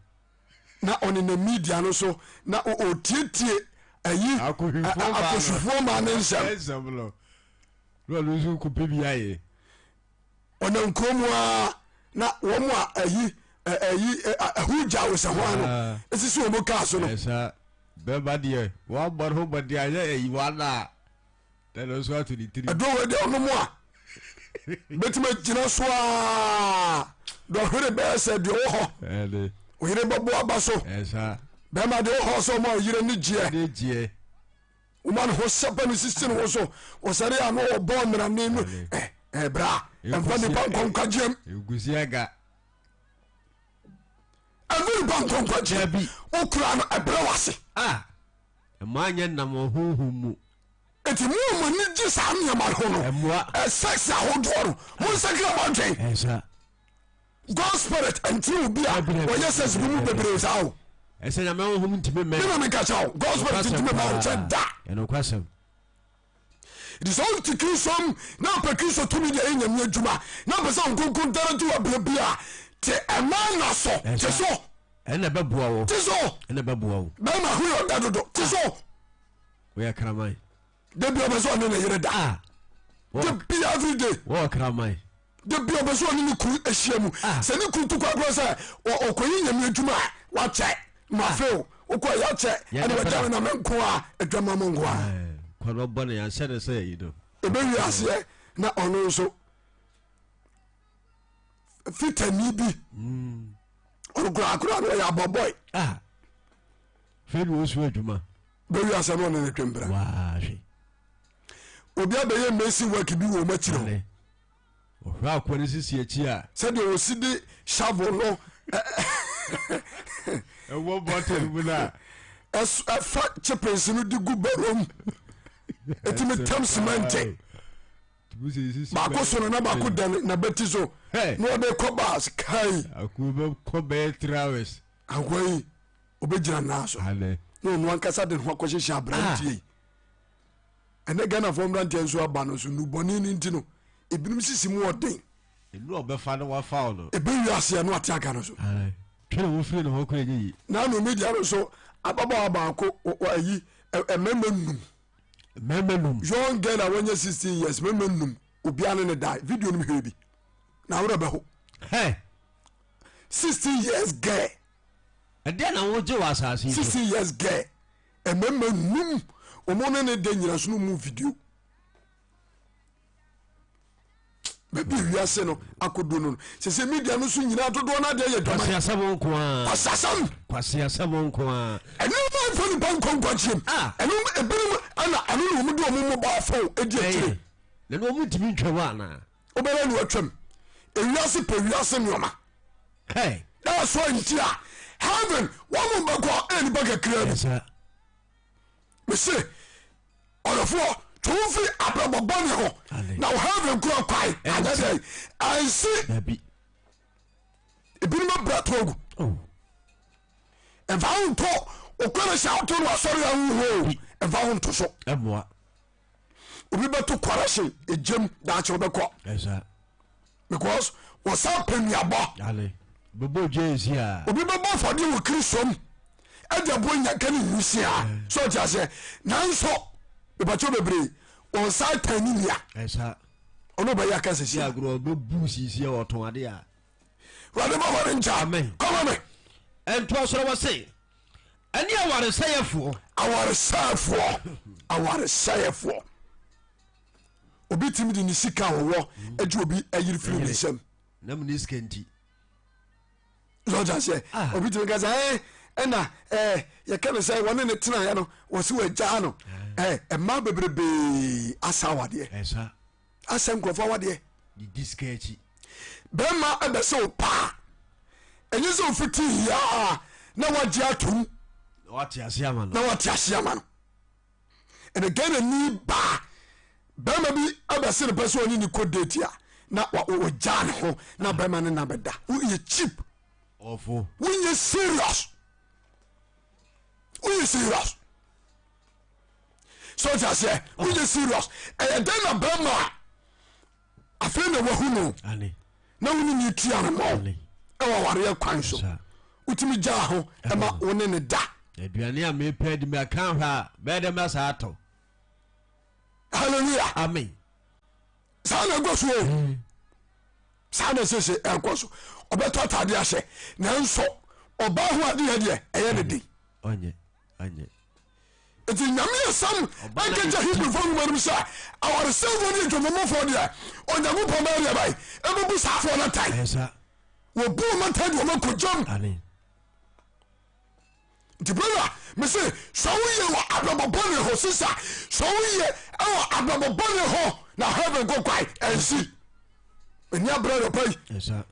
Na ɔnenam media no so na ɔtietie ayi akɔhwifoɔ maa ne nsɛm. No. Na ɔno nso kɔpɛ bi ayɛ. Ɔnam kuro mu a na wɔn a ayi ayi ɛho gya wosɛ ho ano ah. esisi wɔn kaa so no. Ɛsa bɛba deɛ wɔabɔ ne ho bɔde ayɛ ayi wɔn a ɛna nso ato ne tiri. Ɛduro wɔ deɛ ɔnom a bɛtumi agyina so a dɔhwere bɛyɛ sɛ deɛ ɔwɔ hɔ oyere bɛbɔ aba so bɛrima deɛ ɔwɔ hɔ sɛ ɔma ɔyere ne gyeɛ woma ne ho sɛpɛ no sisi ne ho so wɔsɛre a na ɔbɔ mmerane no ɛbra ɛmfa nipa nkɔ nkwagyeɛm ɛmfa nipa nkɔ nkwagyeɛm wokura no ɛbrɛ wase ah. Mmaa nyɛ nnam wɔ honhom mu. Enti mo a mo ani gye saa nneɛma ho no, Ɛmmoa. sex ahodoɔ no, monsakra mo adwen. Ɛnsa. God spirit ɛntene obi a Dabi, dabi, ɔyɛ sex bi mu dabi, bebree saa o. Ɛsɛ Nyame honhom ntumi mmɛn. Me na meka kyerɛ wo, God spirit Nokwasɛm ntumi mma wo paa. nkyɛn da. Ɛnokwasɛm. Nti sɛ wote Kristo mu na wopɛ Kristo tumi de ayɛ Nyame adwuma na wopɛ sɛ Honhom Kronkron dare gye wo abrɛ bi a, te ɛma nna so. Te Ɛnsa. so. Ɛna ɛbɛboa wo. Te so. Ɛna ɛbɛboa wo. Bɛrima ho yɛ ɔda dodo. Te so. Woyɛ kraman. Da bi ɔbɛ sɛ ɔne ne yere da. Ah. Da bi every day. Wɔwɔ kraman. Da bi ɔbɛ sɛ ɔne ne kunu ahyia mu. Ah. Sɛ ne kunu tu kwan kora sɛ ɔkɔyi nyame adwuma a wakyɛ. Ma ah. feo wokɔ yɛakyɛ ɛne wagya me na me nko a adwama mo nko a. Kwan ɔbɔ ne yɛnhyɛ ne sɛ yi no. Ɛbɛwi aseɛ na ɔno nso fitani bi. Mm. Ɔno koraa koraa no ɔyɛ abɔbɔe. Ah. Fei na ɔsua adwuma. Bɛwi asɛ no ɔne ne twembra. Waa hwɛ. Obi abɛyɛ mason work bi wɔ ɔmo akyiri hɔ. Ɔhwɛ akoa no sisi akyi a. Sɛdeɛ ɔsi de shovel no. Ɛwɔ bɔtol mu na. Ɛfa chippings no de gu barrow mu. Ɛtumi tɛm cement. Baako so no na baako da n'abati so. Na ɔde kɔ baas kai. Akoa bɛkɔ bɛyɛ 3 hours. Akoa yi ɔbɛgyina nan so. Na ɔno ankasa de ne ho akɔhyehyɛ aberanteɛ yi. Ɛnɛ Ghanafoɔ mmeranteɛ nso aba no so nnubɔne no nti no ebinom sisi mu ɔden. Nnuru a ɔbɛfa no wafa wo no. Ɛbɛ wiase no ate aka no so. Twere wo firi ne ho kɔ ɛnyɛ yi. Na no media no so ababaawa baako ayi mmarima num. Mmarima num. Young girl a wɔnyɛ 16 years mmarima num obiara ne ne die video no hwɛ bi na awerɛ bɛho. Hey. 16 years girl. Ɛdeɛ na wogye wɔ asase yi so. 16 years girl. Mmarima num wɔn ne ne da nyina so no mu video baabi wiase no akodu no sɛ sɛ media no so nyinaa dodoɔ no adeɛ yɛ dwama kwasiasɛm nko a kwasiasɛm kwasiasɛm nko a ɛno ma mfa nipa nkɔ nkwagyeɛm ah. ɛno ebinom ɛna ɛno na wɔn de wɔn mobile phone edi akyire na na wɔn ntumi ntwam anaa wobɛyɛ ne watwam ewiase pɛ wiase nneɛma Hey. That's why nti a heaven wɔn mu bɛkɔ ɛyɛ nipa kakra bi. Yes, Mese ɔdɔfoɔ twe wo firi abrabɔ bɔne ho na wo heaven kura kwae anyɛ dɛ ansi. Dabi. Ebinom abira to agu. Oh. Ɛmfa ho nto okɔrɛhyɛ awoto no asɔre ahoho ɛmfa ho nto so. Ɛmoa. Obi bɛto kɔrɛhyɛ egyam daakye ɔbɛkɔ. Because wɔsan pɛ nnuabɔ. Bɛbɔ dwa esi a. Obi bɛbɔ afɔdeɛ wɔ Kristo mu ɛde aboɔ nyanka ne nwisiaa sɛ ɔte aseɛ nanso mepakyɛw bebree wɔn san tan ne nua ɔno ɔbɛyɛ aka sisi a. Agorɔ bɛbu sisi a ɔtɔn ade a. Wurade ma wɔn nkyɛn. Amen. Kɔma me. Ɛntoa soro wɔ se ɛne awaresɛeɛfoɔ. Awaresɛefoɔ awaresɛeɛfoɔ. Obi tumi de ne sika a ɔwɔ agye obi ayiri firi ne nsam. Na mu ne sika nti. Lɔta sɛ ah. obi tumi ka sɛ ɛɛ ɛna ɛɛ yɛka ne sɛ wɔne ne tenaeɛ no wɔsi wɔagyaa no ɛɛ eh, mmaa bebrebee asa awadeɛ. Asa nkurɔfoɔ awadeɛ. Didi sika akyi. Bɛrima ɛbɛsɛ wo paa ɛnyɛ sɛ ofiti hiaa na wagye atom. Na wate ase ama no. Na wate ase ama no. Ɛna Ghana ni baa bɛrima bi abɛse ne pɛ sɛ ɔne ne kɔ date a na wɔgyaa ne ho na bɛrima no na bɛda. Woyɛ cheap. Ɔfo. Wonyɛ serious. Wonyɛ serious. Sɛ ɔte aseɛ wonyɛ serious. Ɛyɛ dɛn na bɛrima a afei na wahu no na wo ne ne tua no mɔ ɛwɔ awareɛ kwan so wotumi gyaa ho ɛma wo ne ne da. Aduane a mepɛ di mɛka hwɛ a bɛyɛ dɛ mɛ saa atɔ. Hallelujah. Amen. Saa na ɛkɔ so o. Hmm. Saa na sese ɛkɔ so. Ɔbɛtɔ ataade ahyɛ nanso ɔbaa ho adeɛ deɛ ɛyɛ ne den. Ɔnyɛ ɔnyɛ. Nti Nyame asɛm ɛkɛkyɛ Hebrifoɔ nwoma no mu sɛ awaresɛefoɔ ne adwamammɔfoɔ deɛ Onyankopɔn bɛyɛ deɛ bɛn? Ɛbɛbu saa afoɔ no atɛn. Wɔbu wɔn atɛn de wɔn akɔ gyam. Nti brother mese sɛ woyɛ wɔ abrabɔ bɔne ho sister sɛ woyɛ ɛwɔ abrabɔ bɔne ho na heaven kɔ kwae ɛnsi. Ɛni abrɛ nɔpa yi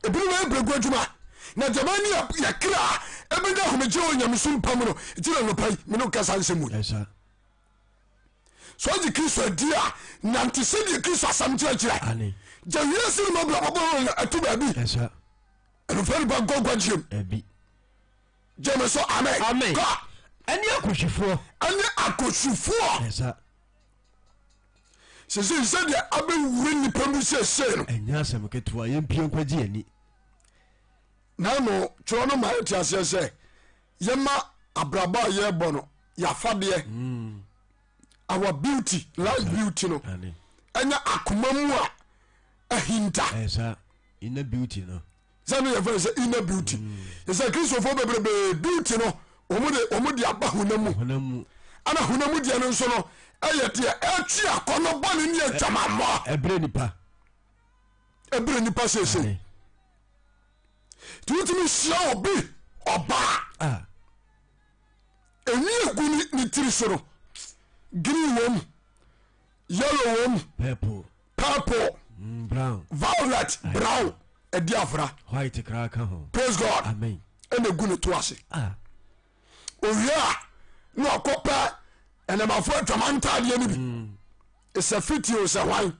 ebinom yɛ brɛgu adwuma na gyama ne yɛkra ɛbɛnya ahomegye wɔ nyamesom pa mu no nti na nɔpa yi mene kasa nsɛm mu sɛ ɔgye Kristo adi a nante sɛdeɛ Kristo asɛm kyerɛkyerɛ gya wiase no ma brabɔbɔ no ɛto baabi ɛnofɛ nipa nkɔ nkwagyeɛm gyeme so amen kɔ ɛne akɔhwifoɔ ɛne akɔhwifoɔ Sesei sɛdeɛ abɛwura nnipa mu seesei no. Ɛnyɛ asɛm ketewa, yɛmpie nkwagye ani. Na no twerɛ no ma yɛte aseɛ sɛ yɛma abrabɔ a yɛrebɔ no yɛafadeɛ mm. our beauty life beauty no ɛnyɛ akoma mu a ahinta. Inner beauty no. Sɛ no yɛfrɛ sɛ inner beauty yɛsɛ kristofoɔ bebrebe beauty no wɔn de wɔn de aba honam mu ɛna honam mu deɛ no nso no ɛyɛ deɛ ɛtwe akɔnɔ bɔne ne adwamammɔ ɛbrɛ nipa ɛbrɛ nipa seesei. Nti wotumi hyia obi ɔbaa Ah. ɛnwi egu ne tiri so no green wom yellow wom purple purple brown violet brown ɛdi afra white koraa ka ho praise God amen ɛna egu ne to ase ah. owie a na ɔkɔpɛ ɛnɛmafo adwama ntaadeɛ no bi ɛsɛ fiti o sɛ hwan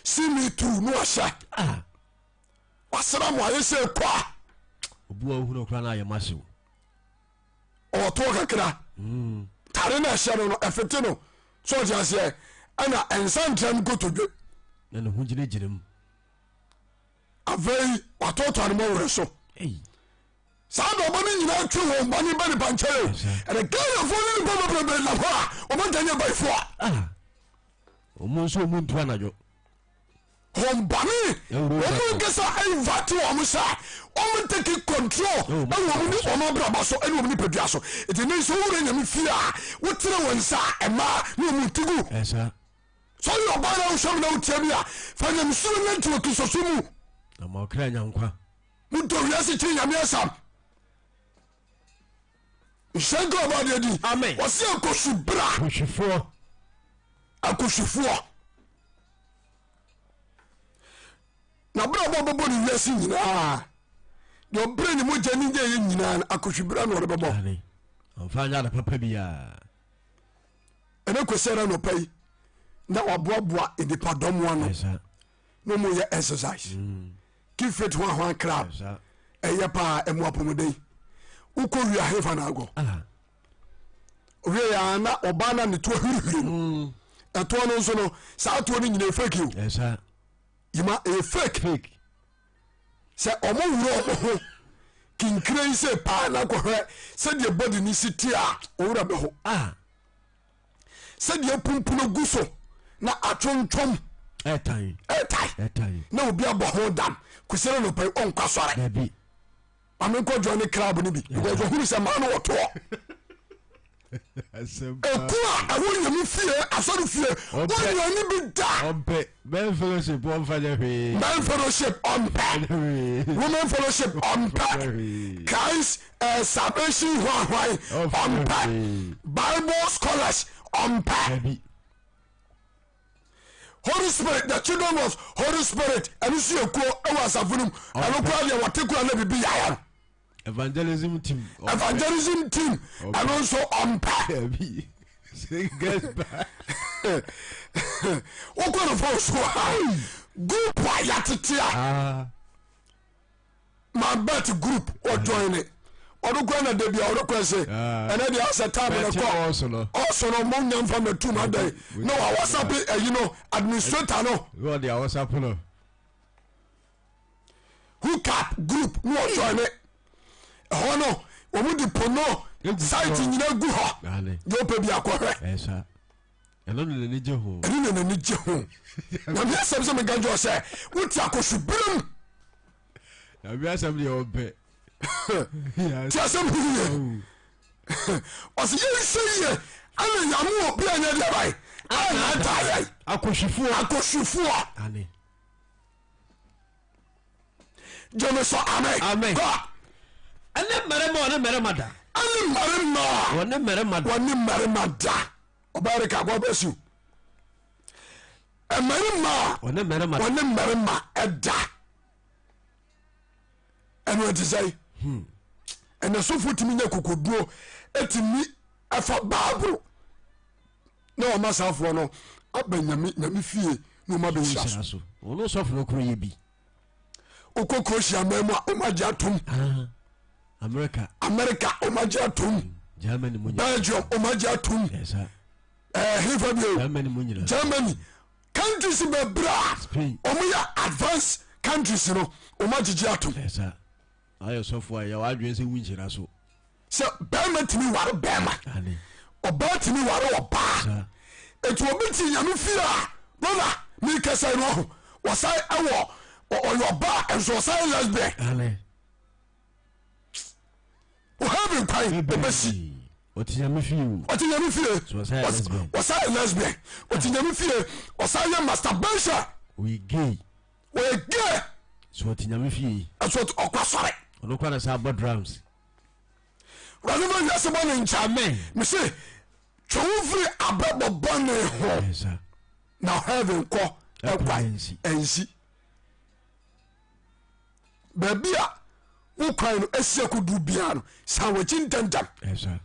see me through na wahyɛ ah. wasra mo ayɛ sɛ kɔ a obi wa wohunu koraa na ayɛ mahyew ɔwɔtoɔ kakra tare no ɛhyɛ no no ɛfete no so ɔte aseɛ ɛna ɛnsa ntra no kotodwe na ne ho gyinagyina mu afei watɔɔtɔ no mɔwerɛ so Ei. saa dɔbɔ no nyinaa twe wɔn bɔne ba nipa nkyɛn o ɛnɛ Ghanafoɔ ne nipa bebrebe nam hɔ a wɔn nyɛ bayifoɔ a Ah. Ɔmo nso ɔmo ntu anadwo. Wɔn bɔne wɔn nkasa invite wɔn sɛ wɔn take control ɛwɔ wɔn ne wɔn abrabɔ so ɛne wɔn nipadua so. Eti ne nso wura nyame fie a wotene wɔn nsa ɛmaa ne wɔn ti gu. Ɛsa. Sɛ ɔyɛ ɔbaa na wohwɛ mu na wotia bi a fa nyamesuro nante wɔ Kristosom mu. Na ma ɔkra nya nkwa. Modɔ wiase kyɛn nyame asɛm. Nhyira nka ɔbɔ adeɛ din. Amen. Wɔsi akosu bra. Akohwifoɔ. Akohwifoɔ. Na bere a ɔbɛbɔ ne wiase nyinaa deɛ ɔbrɛ ne mogya ne nyɛ yɛ nyinaa no akohwi bra na ɔde bɛbɔ. Ɔmfa nyɛ ade papa biara. Ɛne kwasi ara nɔpa yi na waboaboa nnipadɔm ano na ɔmo yɛ exercise. Mm. Keep fit ho ahoan club ɛyɛ paa ɛmu apɔmuden wokɔ wie ahefa na agɔ ah. owie yɛ na ɔbaa na ne toɔ hirihiri no mm. ɛtoɔ no nso no saa toɔ no nyina fake o yima ɛyɛ fake sɛ ɔmo wura ɔmo ho kinkire yi sɛ paa na kɔhwɛ sɛdeɛ body no si te a owura bɛ ho ah. sɛdeɛ apumpunu gu so na atwontwom ɛtan ɛtan na obi abɔ ho dam kwesi no nɔpɛ ɔnkɔ asɔre dabi maame nkɔ join ne club no bi because ɔhunu sɛ maa no wɔtoɔ ɛku a ɛwɔ nyame fie asɔre fie wɔnyɛ ne bi da ɔmpɛ men fellowship ɔmfa nyɛ hwee men fellowship ɔmpɛ women fellowship ɔmpɛ Christ uh, salvation hwanhwan ɔmpɛ bible scholars ɔmpɛ holy spirit the children of holy spirit ɛno nso yɛ kuo ɛwɔ asafo no mu ɛno koraa deɛ wɔte koraa na biribi yaya no evangelism team evangelism team ɛno nso ɔmpɛ wokɔ no fo so a group a yɛatete a ah. my bet group ɔjoin ne ɔno kora na dabi a ɔno kora se ah. ɛnɛ deɛ asɛ time no kɔ ɔso no mo nya nfa ma tum adɛn na wawasape ayi no administrator no wɔde awasape no hookup group na ɔjoin ne ɛhɔ no wɔn de pono site nyina gu hɔ deɛ ɔpɛ bi akɔhwɛ ɛno na n'ani gye ho ɛno na n'ani gye ho nyame asɛm sɛ meka nkyerɛ sɛ wote akɔhwe berɛ mu nyame asɛm deɛ ɔmpɛ ti asɛm ho yie ɔsɛ yɛnhwɛ yie ɛna nyame obi a nyɛ deɛ bae anaadaa yɛn akɔhwifoɔ akɔhwifoɔ ane gyeme sɔ amen Amen. kɔ ɛne mmarima a ɔne mmarima da ɛne mmarima a wɔne mmarima da wɔne mmarima da ɔbaa reka God bless you mmarima a wɔne mmarima da wɔne mmarima ɛda ɛno ɛte sɛ ɛnɛ sɔfo tumi nya kokoduro ɛtumi ɛfa baabolo na wɔma saafoɔ no aba nyame nyame fie na wɔma bɛhyira so hyira so ɔno sɔfo no koro yɛ bi wokɔ croatia man mu a wɔma gye atom Ah, america america wɔma gye atom germany mu nyina belgium wɔma gye atom ɛsa ɛhefa bio germany mu nyina germany countries bebree a Spain. wɔn yɛ advanced countries no wɔn agyegye atom ɛsa ayɛ sɔfo a yɛwɔ adwene sɛ wonhyira so sɛ bɛrima tumi ware bɛrima ɔbaa tumi ware ɔbaa eti obi ti nyame fie a brother mi kasa yi no ɔho wɔsan ɛwɔ ɔyɛ ɔbaa nso ɔsan lesbian oheaven kwan obesi ɔte nyame fie ɔte nyame fie ɔsan lesbian ɔte nyame fie ɔsan yɛ masturbation ɔyɛ gay ɔyɛ gay. So ɔte Nyame fie. Ɛso ɔte ɔkɔ asɔre. Ɔno kora na saa bɔ drums. Wurade ma wiase bɔ ne nkyɛn. Amen. Mese twe wo firi abrabɔ bɔne ho na heaven kɔ ɛkwan ɛnsi. Baabi a wo kwan no asi akodu biara no san w'akyi ntɛmntɛm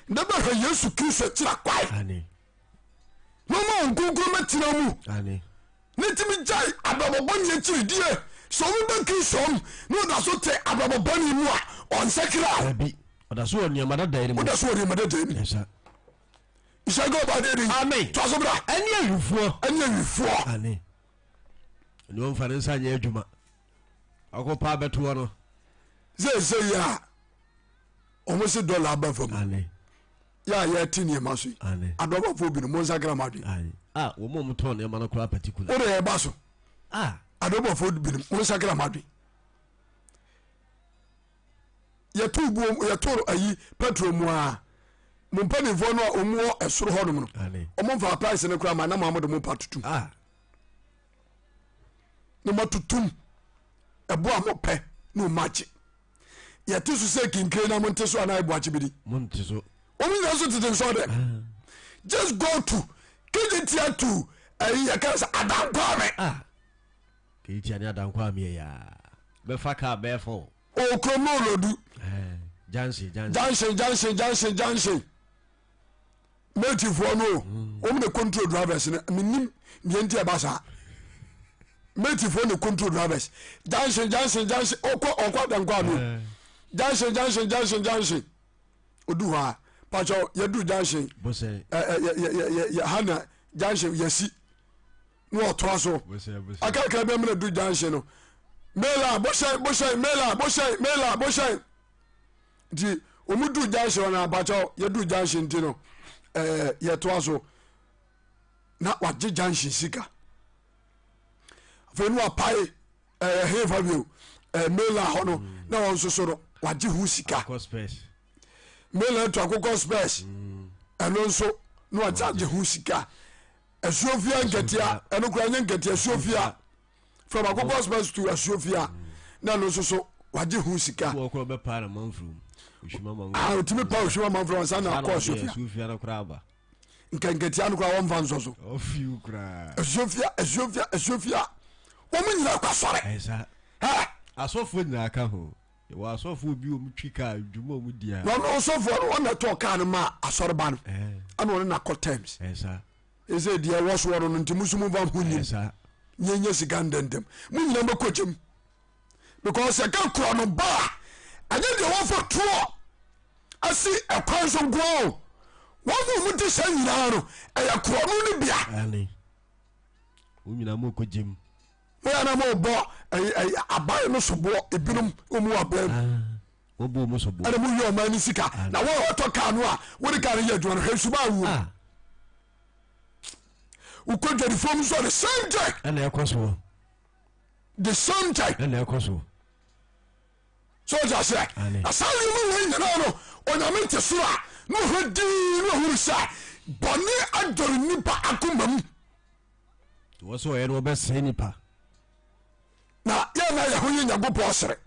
na bɛhwɛ Yesu Kristo akyira kwan na ɔma wo nkonkron bɛtena mu ne tumi gyae abrabɔ bɔne akyiri die. Sɛ obi bɛ Kristo mu na ɔda so te abrabɔ bɔne mu a, ɔnsakra. Dabi, ɔda so wɔ nneɛma dada mu. Ɔda so wɔ nneɛma dada mu. Nhyɛ nka ɔba de din. Amen. Toa so bra. Ɛne awifoɔ. Ɛne awifoɔ. Ane. Ɛne ɔmfa ne nsa nyɛ adwuma. Ɔkɔ paa bɛtoɔ no. Seesei yi a wɔn se dɔla aba fam. Ane. Yɛ a yɛte nneɛma so yi. Ane. Adɔbafoɔ binom mo nsakra mo adwene. Ane. A wɔn a wɔtɔn nneɛma no koraa particular. Wode ɛba so. A. Adɔbafoɔ binom mo nsakra mo adwene. Yɛto buo yɛto ayi petrol mu a mo mpanimfoɔ no a wɔn wɔ ɛsoro hɔnom no. Ane. Wɔn mfa price no koraa ma na mo amode mo pa tutum. A. Na mo atutum ɛbo a mopɛ na ɔmo agye. Yɛte so sɛ kinkire na monte so anaa ɛbo akye bidi. Monte so. Wɔn nyinaa nso tete nsɔɔ dɛm. Just go to Kejetia to ɛyi yɛka sɛ Adankwame. Ah. Kejetia ne Adankwame yɛ yaa. Bɛfa kaa bɛyɛ fɔ. Okurom no olodu. Junction junction. Junction junction junction junction. Metifoɔ no o wɔn na control drivers no menim deɛ nti ɛba saa metifoɔ na control drivers junction junction junction ɔkɔ ɔkɔ adankɔ ano junction junction junction junction odu hɔ a pakyɛw yɛdu junction ɛ ɛ yɛ yɛ yɛ yɛ ha na junction yɛsi na ɔtoa so akakra bɛ mena du junction no mela bohyɛn bohyɛn mela bohyɛn mela bohyɛn. Nti wɔn du junction hɔ no abakyɛw yɛdu junction nti no ɛɛ yɛtoa so na wagye junction sika afei no wapae ɛɛ hefa bio ɛɛ mainland hɔ no mm. na wɔn nso so no wagye ho sika mainland to akokɔ spurs mm. ɛno nso na wagye ho sika asuofia nketea ɛno koraa nyɛ nketea asuofia. From Akokɔ Spurs to Asuofia na ɛno nso so wagye ho sika. Wɔ kɔ bɛ paa na manfrom. Oshima manfrom. Ah, otumi pa Oshima manfrom ansa na akɔ Asuofia. Asuofia no koraa aba. Nkankatia no koraa wɔmfa nsɔ so. Ɔfiw koraa. Asuofia, Asuofia, Asuofia. Wɔn nyinaa kɔ asɔre. Ɛsa. Hɛ. Asɔfoɔ nyinaa ka ho. Yɛwɔ asɔfoɔ bi wɔn twi kaa dwuma wɔn di a. Na ɔno ɔsɔfoɔ no wɔn na ɛtɔɔ kaa no maa asɔreba no. Ɛna ɔne na kɔ terms. Ɛsa. Ɛsɛ deɛ ɛwɔ soɔ no no nti mo nso mo nfa ho nyim. Nyɛ sika ndɛndɛm. Mo nyinaa bɛkɔ gyam. Because ɛka korɔ no ba a ɛnyɛ deɛ wɔfa toɔ asi ɛkwan so nkoa o. Wɔn a wɔn ti sɛ nyinaa no ɛyɛ korɔ no ne bia. Wɔn nyinaa mo kɔ gyam. Mo yɛ na mo bɔ aban no soboɔ ebinom wɔn wɔ aban mu. Wɔbu wɔn soboɔ. Ɛna mo yɛ ɔman no sika na wɔn a wɔtɔ kaa no a wɔde kaa no yɛ adwuma no hwɛ suba awo. Ah. Wokɔ dwadifoɔ mu nso the same thing. Ɛna ɛkɔ soɔ. The same thing. Ɛna ɛkɔ soɔ. So ɔgya aseɛ. Na saa nneɛma wei nyinaa no onyame te soro a na ɔhwɛ dii na ɔhunu sɛ bɔne adɔre nipa akoma mu. Wɔ sɛ ɔyɛ no wɔbɛsɛe nipa. Na yɛn na yɛn ho yɛ Nyankopɔn sere.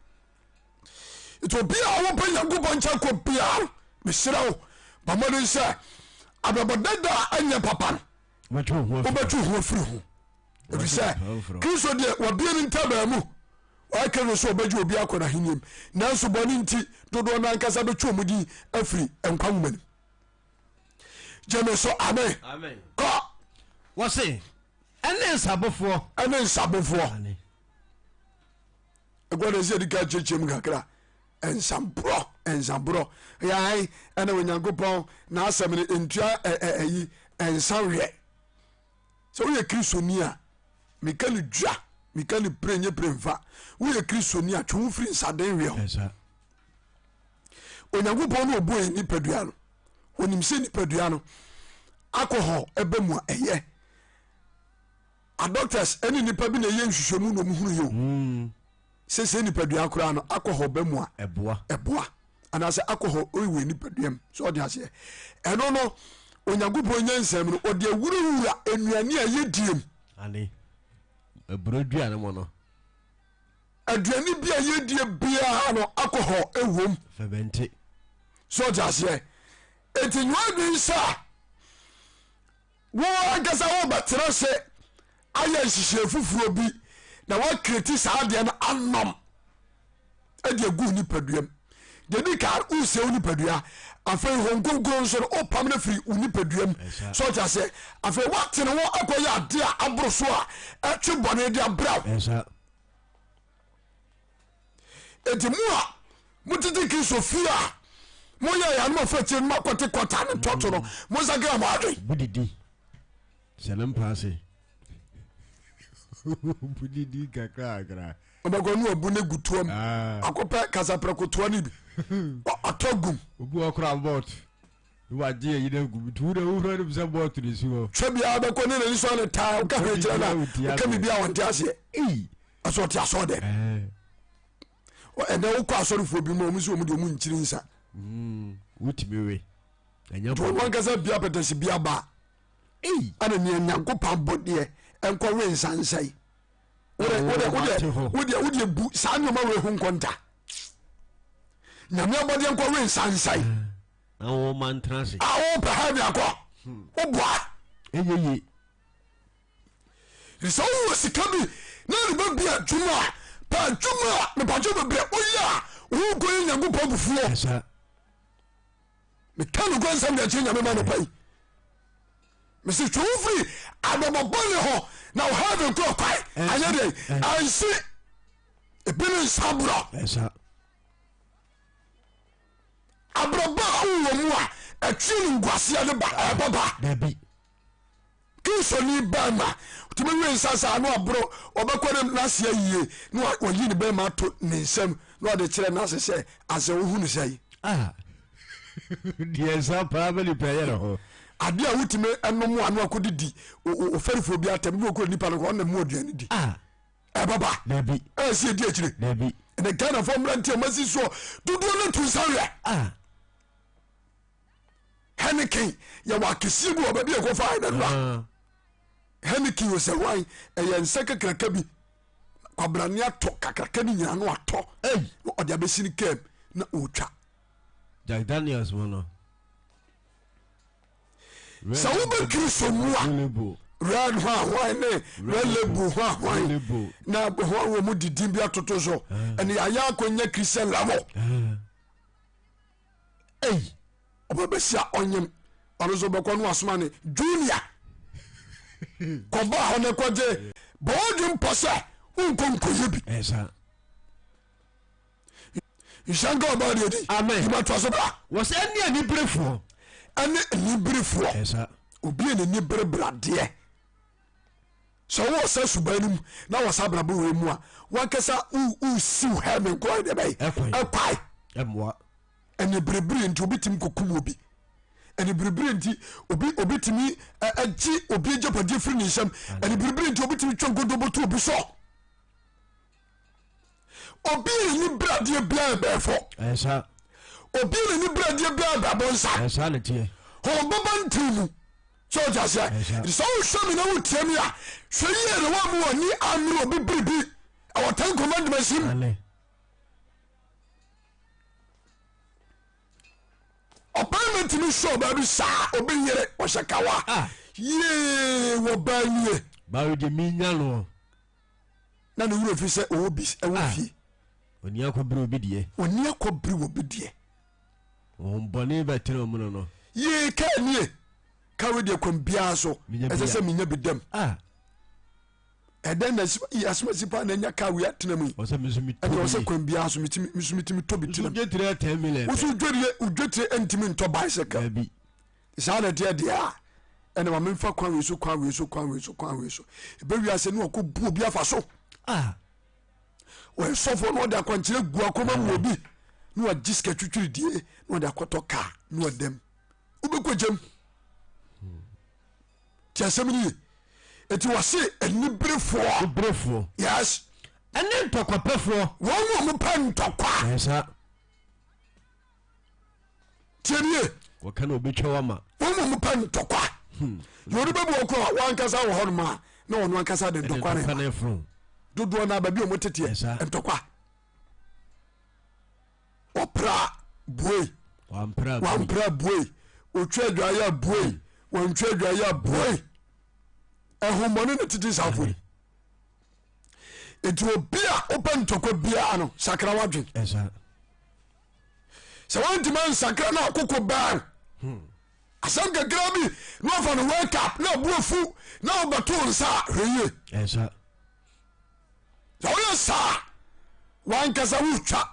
Nti obi a wɔpɛ Nyankopɔn nkyɛn kɔ biara no, mesrɛ wo, bɔ mmɔden sɛ abrabɔ dada a ɛnyɛ papa no, wobɛtwe ho afiri ho. Ɛfiri sɛ Kristo deɛ wabie ne ntabaa mu, wayɛ krado sɛ ɔbɛgye obi akɔ n'ahenni mu. Nanso bɔne nti, dodoɔ no ankasa bɛtwe wɔn din afiri nkwa nwoma no mu. Gyeme so amen. Kɔ. Wɔse ɛne nsabofoɔ. Ɛne nsabofoɔ. Ɛkɔ na ɛsɛ yɛde ka kyerɛkyerɛ mu kakra. Nsaborɔ nsaborɔ yɛn ɛna Onyankopɔn n'asɛm no ntua ɛyi nsa werɛ. Sɛ woyɛ Kristoni a meka no dwa meka no pire nye pire mfa woyɛ Kristoni a twe wo firi nsaden werɛ ho. Onyankopɔn no ɔbɔ yɛ nipadua no onim sɛ nipadua no alcohol ɛbɛ mu a ɛyɛ a doctors ɛne nipa bi na ɛyɛ nhwehwɛmu na ɔmo hunu yɛ o hmm. sɛ sɛ nipadua koraa no alcohol bɛ mu a ɛboa ɛboa anaasɛ alcohol ɔwɔ nipadua mu sɛ ɔde aseɛ ɛno no Onyankopɔn nyansam no ɔde awurawura nnuane a yɛdie mu. Ane aburo dua no mu no. Aduane bi a yɛdie biara no alcohol ɛwom. Fɛbɛnte. So ɔte aseɛ? Enti nyɛ adwene sɛ wo ankasa wobɛtena ase ayɛ nhyehyɛe foforɔ bi na woakreti saa adeɛ no anom de agu wo nipaduam. Deɛ di kan wosie wo nipadua, afei Honhom Kronkron nso no wopam no firi wo nipaduam. So ɔte aseɛ? Afei woatene wo akɔyɛ adeɛ a aboro so a ɛtwe bɔne de abrɛ wo. Enti mo a motete Kristo fie a moyɛ yɛ anoma fa akyire no makɔte kɔta ne tɔto no, monsakra mo adwen. Budidi hyɛ ne mpa ase. Budidi kakrakra. Ɔbɛkɔ ne wabu ne gu toam. Ah. Akɔpɛ kasaprɛko toa no bi. Atɔ gum. Obi wɔ kora bɔt. Ne wagye ayi no agu mu. Nti wo na wohura no mu sɛ bɔt na esi hɔ. Hwɛ biara bɛkɔ ne n'ani so ne taa. Woka hwɛ kyerɛ no a, woka biribi a ɔnte aseɛ. Ɛsɛ ɔte asɔre dɛm. Ɛnɛ wokɔ asɔrefoɔ bi mu a, wɔn sɛ wɔn deɛ wɔn nkyiri nsa. Wotumi we. Ɛnyɛ Nti wɔn ankasa bia pɛtɛsi bi aba. Ɛna nea Nyankopɔn abɔ deɛ ɛnkɔ we nsa nsɛe. Wodeɛ wodeɛ bu saa nneɛma wei ho nkɔnta. Nyame abɔdeɛ nkɔ we nsa nsɛe. Na wɔn ma ntena ase. A wopɛ ha bi akɔ. Woboa. Ɛnyɛ yie. Sɛ wowɔ sika bi na ne bɛbi adwuma a, pɛ adwuma a mepatwo bebrɛ woyɛ a wonkɔ yɛ Nyankopɔn bufuo. Meka nokorɛ nsɛm de akyerɛ Nyame ma nɔpa yi. Mese twe wo firi abrabɔ bɔne ho na wo heaven kɔ kwae anyɛ dɛn ansi ebi ne nsa borɔ. Abrabɔ a wowɔ mu a ɛtwe no nguaseɛ de ba ɛbɛba. Kristoni barima tumi we nsa saa na waboro, ɔbɛkɔ ne n'ase ayie na wayi ne bɛrima ato ne nsam na ɔde kyerɛ n'ase sɛ asɛ wohu no sɛe. Ah, deɛ nsa paa bɛ nipa yɛ ne ho. Adeɛ a wotumi nom a na wakɔdidi ofɛrifoɔ bi atɛm bi wɔkura nipa no kɔ ɔna mu aduane di. Ah. Ɛbɛba. Dabi. Ɛsi edi akyire. Dabi. Ɛnɛ Ghanafoɔ mmeranteɛ masi soɔ dodoɔ no tu nsa wɛ. Ah. Heineken yɛwɔ akɛseɛ bi wɔ baabi a ɛkɔfa ayɛ nora ah. Heineken wɔ sɛ wan ɛyɛ nsa kakraka bi kwabrane atɔ kakraka no nyina no atɔ na ɔde abɛsi no kam na ɔtwa Jack Daniels mu no sɛ wobɛ Kristo mu a red ho ahwan ne red label ho ahwan na ho wɔ mu didin bi atoto so ɛne yɛayɛ akɔnya Christian level ah. Ei ɔba bɛsi a ɔnyem ɔno nso bɛkɔ no asoma ne junior kɔba hɔ ne kɔgye bɔɔdwe mpɔ sɛ wonkɔ nkɔyɛ bi nhyɛ nka ɔbaa deɛ di Amen. yibatoa so bra Wɔ sɛ ɛne aniberefoɔ. Ɛne aniberefoɔ. Obi a n'ani bere bradeɛ. Sɛ wowɔ saa suban no mu na wɔ saa abrabɔ wei mu a, wankasa wosiw heaven kɔ deɛ bɛyɛ ɛkwae. Ɛmmoa. Ɛne berebere nti obi tumi kɔkum obi. Ɛne berebere nti obi obi tumi ɛgye obi agyapadeɛ firi ne nsam. Ɛne berebere nti obi tumi twa nkontompo to obi so. Obi a n'ani bere adeɛ biara bɛɛfɔ. Ɛsa. Obi a n'ani bere adeɛ biara bɛ abɔnsa. Ɛsa ne teɛ. Wɔn bɛba ntiw mu. Sɛ ɔgya aseɛ. Sɛ wohwɛ mi na wotie mi a, hwɛ yie na wɔn mu wɔn ni amiri obi biribi. Ɛwɔ Ten Commandments mu. Ɔbarima ntumi sɔ ɔbaa bi saa obi yere ɔhyɛ kawa. Ah. Yee wɔ baa nie. Baawi de mi nya no. na ne werɛ fi sɛ ɔwɔ bi ɛwɔ ah. fie. Oni akɔbere obi deɛ. Oni akɔbere obi deɛ. Wɔn bɔne bɛtena mu no no. Yee kaa nie kaa wei deɛ kwan biara so ɛsɛ sɛ menya bi dam. Ah. Ɛdɛn na asomasi paa na anya kaa wei atena mu yi. Ɛnna ɔsɛ kwan biara so metumi nso metumi tɔ bi tena mu. Wosɔ 10 million. Wosɔ dwetire ntumi ntɔ bicycle. Dabi. Saa na ɛteɛ deɛ a, ɛna ma memfa kwan wei so kwan wei so kwan wei so kwan wei so ɛbɛ wiase ne ɔkɔ bu obi afa so ah. Ɔyɛ sɔfoɔ na ɔde akwankyerɛ gu akɔma mu obi na wagye sika twitwiri die na ɔde akɔtɔ kaa na ɔdam wobɛkɔ gyam ti asɛm no ye ɛti wɔse aniberefoɔ berefoɔ yes ɛne ntɔkwapɛfoɔ wɔn mu a wɔpɛ ntɔkwa ɛsa tiɛnie wɔka na obɛtwa wa ma wɔn mu pɛ ntɔkwa yɛ ɔde bɛbu ɔkɔ a wankasa wɔ hɔnom a na ɔno ankasa de ntɔkwa ne ne foro. Dodoɔ no baabi a wɔn teteɛ ntɔkwa. Ɔpra buei. Wampra buei. Otwa adwaeɛ buei. Wantwa adwaeɛ buei. Ɛhommɔne na tete saa afo yi. Nti obi a wopɛ ntɔkwa biara no sakra w'adwen. Sɛ woantumi ansakra no akoko bɛn. Asɛm kakra bi na ɔfa no wake up na abu afu na wobɛto nsa a hwɛ yie. Sɛ woyɛ saa wankasa wotwa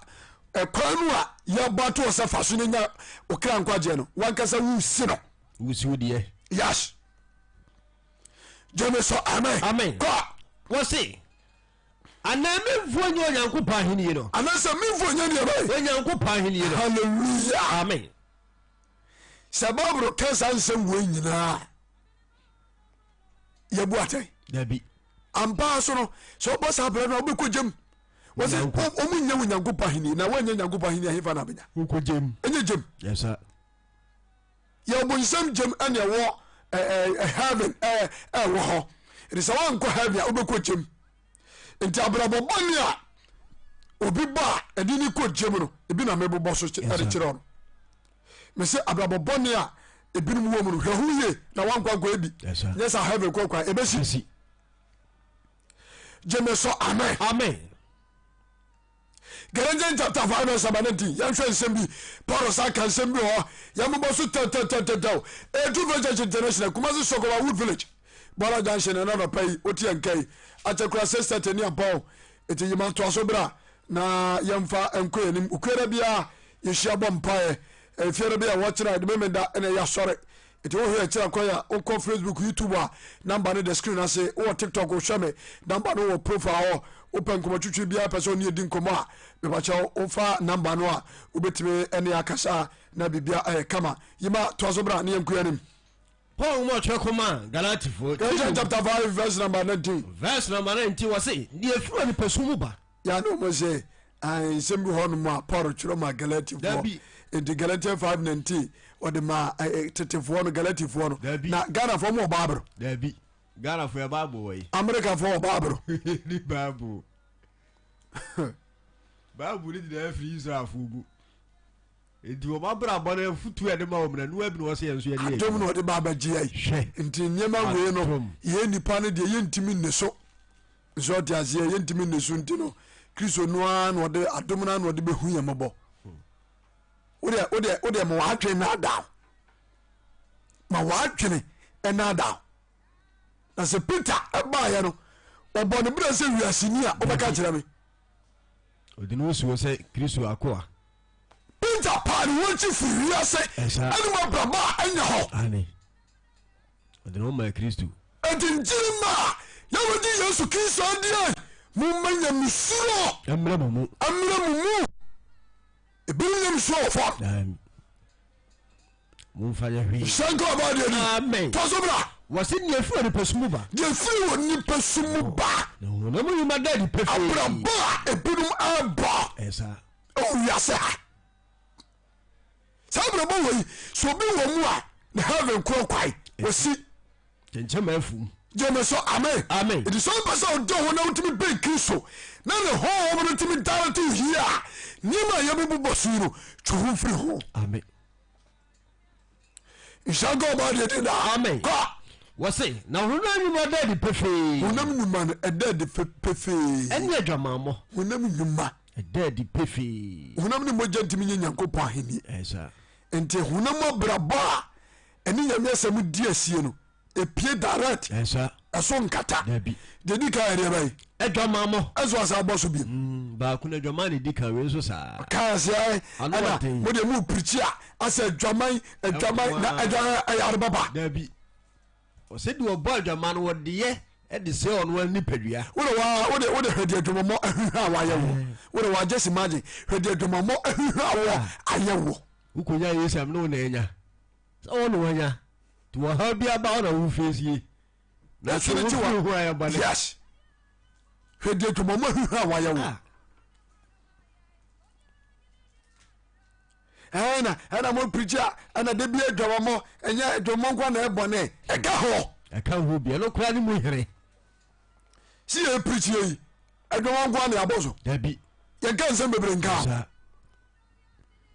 ɛkwan no a yɛbɔ ato sɛ fa so no nya okra nkwagyeɛ no wankasa wosi no. Wosi wo deɛ. Yes. Gyeme so amen. Amen. Kɔ. Wɔse anaa memfoɔ nyɛ Onyankopɔn ahennie no. Anaasɛ memfoɔ nyɛ deɛ bɛyɛ. Onyankopɔn ahennie no. Hallelujah. Amen. Sɛ Bible ka saa nsɛm wei nyinaa yɛbu atɛn. Dabi. Ampaa so no sɛ wobɔ saa brɛ no a wobɛkɔ gyam. Wɔsɛ ɔmu nyɛ wo Nyankopɔn ahenni na woanyɛ Nyankopɔn ahenni ahefa na abɛnya. Wokɔ gyam. Ɛnyɛ gyam. Yes sir. Yɛ ɔbonsam gyam ɛne ɛwɔ heaven ɛwɔ hɔ. Ɛde sɛ woankɔ heaven a wobɛkɔ gyam. Nti abrabɔ bɔne a obi bɔ a ɛde ne kɔ gyam no ebi na mebobɔ so ɛde kyerɛ no. Mese abrabɔ bɔne a ebinom wɔ mu no hwɛ ho yie na woankɔ ankɔ ebi. Nyɛ sa heaven kɔ kwan ebesi. Gyeme so amen. Amen. Galatians chapter 5 verse number 19. Yɛnhwɛ nsɛm bi. Paul sa ka nsɛm bi wɔ hɔ. Yɛmmobɔ so tɛtɛtɛtɛtɛw. Etu Faith Church International, Kumasi Sokoba Wood Village. Bɔla Junction ɛna nɔpa yi, wote yɛn nka yi. Akyɛ kura 6:30 ne abɔn. Eti yima toa so bra na yɛmfa nkɔ yɛn anim. Okuada biara yɛhyia bɔ mpaeɛ. Efiada bi a wɔkyerɛ a yɛde memeda ɛna ɛyɛ asɔre. Nti wohwɛ akyiri akwan a wokɔ Facebook, YouTube a number no da screen ase. Wowɔ TikTok wohwɛ me number no wɔ profile hɔ. Wopɛ nkɔmmɔtwitwi biara pɛ sɛ ɔne yɛdi nkɔmmɔ a mepakyɛw wofa number no a wobɛtumi ɛne akasa na biribia ayɛ kama. Yima toa so bra ne yɛnkɔ anim. Paul nwoma ɔtwerɛ kɔmaa Galatifoɔ. Galatians chapter 5 verse number 19. Verse number 19 wɔse deɛ ɛfiri onipa su mu ba. Yɛ na wɔn sɛ nsɛm bi hɔ nom a Paul twerɛ ma Galatifoɔ. Nti Galatians 5:19 ɔde ma tetefoɔ no Galatifoɔ no. Na Ghanafoɔ mo wɔ Bible. Dabi. Ghanafoɔ yɛ Bible wɔ yi. Amerikafoɔ wɔ Bible. Ni Bible. Bible ni nyinaa firi Israelfoɔ mu. Nti wɔn abrabɔ no afutuo a yɛde ma wɔn no ɛnoa bi na wɔsɛ yɛn nso yɛde yɛ Adom na ɔde ba abɛgye yɛn. Hwɛ. Nti nneɛma wei no yɛn nipa no deɛ yɛntumi nne so. Nso ɔte aseɛ yɛntumi nne so nti no Kristo no ara na ɔde adom no ara na ɔde bɛhu yɛn mmɔbɔ. Wodeɛ wodeɛ wodeɛ ma w'adwene naadaa ma w'adwene naadaa na sɛ Peter ɛbaeɛ no ɔbɔ ne berɛ sɛ wiaseni a wobɛka kyerɛ me. Ɔde ne ho si hɔ sɛ Kristo akoa. Peter paa ne ho akyi firi wiase ɛne mu abrabɔ a ɛnyɛ hɔ. Ɔde ne ho maa Kristo. Enti nkyirimma a yɛabɛgye Yesu Kristo adie, momma nyamesuro mmra mo mu. Mmra mo mu. Ebinom nyamesuro wɔ fam. Momfa nyɛ hwee. Nhyira nka ɔbaa deɛ ni. Amen. Tɔ so bra. Wɔsi deɛ efiri onipa su mu ba. Deɛ efiri onipa su mu ba. Na honam nnwuma da adi pefee. Abrabɔ a ebinom ɛbɔ. Ɛsa. Ɛwɔ wiase ha. Saa abrabɔ wɔ yi sɛ obi wɔ mu a ne heaven korɔ kwae wɔsi. Kyɛnkyɛn afum. Gyeme so amen. Amen. Nti sɛ wopɛ sɛ wode ho na wotumi bɛn Kristo na ne honhom no tumi direct wo yie a nneɛma a yɛbɛbobɔ so yi no twe ho firi ho. Amen. Nhyira nka ɔbaa deɛ di daa. Amen. Kɔ. Wɔse na honam nnwuma da adi pefee. Honam nnwuma no ɛda adi pefee. Ɛne adwamammɔ. Honam nnwuma. Ɛda adi pefee. Honam ne mogya ntumi nyɛ Nyankopɔn ahenni. Ɛsa. Nti honam abrabɔ a ɛne Nyame asɛm di asie no epie direct. Ɛsa. Ɛso nkata. Dabi. Deɛ di kan yɛ deɛ bɛyi. Adwamammɔ. Ɛso asa abɔ so biem. Baako no adwaman na edi kan wei nso saa. Kaa sɛ Ano ɛna ɔden. mo deɛ mo pirikyi a asɛ adwaman adwaman na adwaman ɛyɛ ade papa. Dabi. Ɔsɛ deɛ ɔbɔ adwaman no wɔde yɛ de sɛ ɔno ara nipadua. Wode wa wode wode hwɛ deɛ adwamammɔ ahwihwa a wayɛ wɔ. Wode wa just imagine hwɛ deɛ adwamammɔ ahwihwa a wɔ ayɛ wɔ. Wokɔnya Yesu am ne wo na anya. Sɛ wo na wanya. Nti wɔhaw bi aba wo na wo fesie. Na Yesu sɛ ne ti wa. wofiri ho ayɛ bɔne. Yes. Hwɛ deɛ adwamammɔ ahwihwa a wayɛ wɔ. Ah. Ɛna ɛna mo pirikyi a ɛna de bi adwamammɔ ɛnyɛ adwamammɔ nko na ɛbɔ ne ɛka ho. Ɛka ho bi ɛno koraa ne mu here. Si yɛ pirikyi yi. Adwuma nko a ne abɔ so. Dabi. Yɛnka nsɛm bebree nka ho.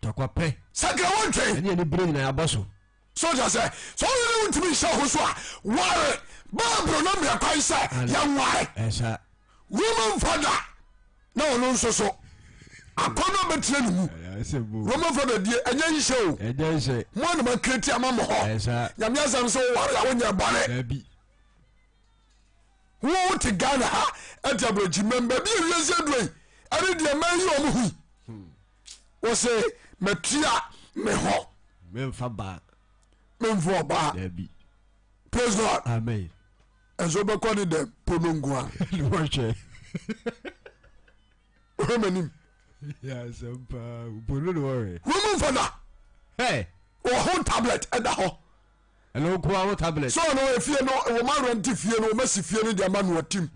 Tɔkwa pɛ. Sakra wɔntwe. Ɛne ani bere nyinaa abɔ so. So kyɛ sɛ sɛ ɔyere ne wontumi nhyɛ ho so a ware. Bible no mmerɛ kwan sɛ yɛnware. Ɛsa. Roman fada na ɔno nso so akɔnnɔ bɛtena ne mu. Roman fada die ɛnyɛ nhyɛ o. Ɛnyɛ nhyɛ. Mo anam akireti ama mo hɔ. Nyame asɛm sɛ woware a wonyɛ bɔne. Dabi. Wo wote Ghana ha ɛte aburokyi mmɛm baabi a wiase aduro yi ɛne deɛ mmaa yi wɔn ho yi wɔsɛ matua me hɔ. Memfa baa. Memfa ɔbaa. Dabi. Praise God. Amen. Ɛnso wobɛkɔ ne dɛm pono nko a. Ne wɔhwɛ. Wohwɛ m'anim. Yɛ paa pono ne wɔhwɛ. Roman fada. Hey. Wɔho tablet ɛda hɔ. Ɛno nko ara ho tablet. So ɔno efie no wɔn arɛnti fie no wɔn asi fie no de ama no ɔtim.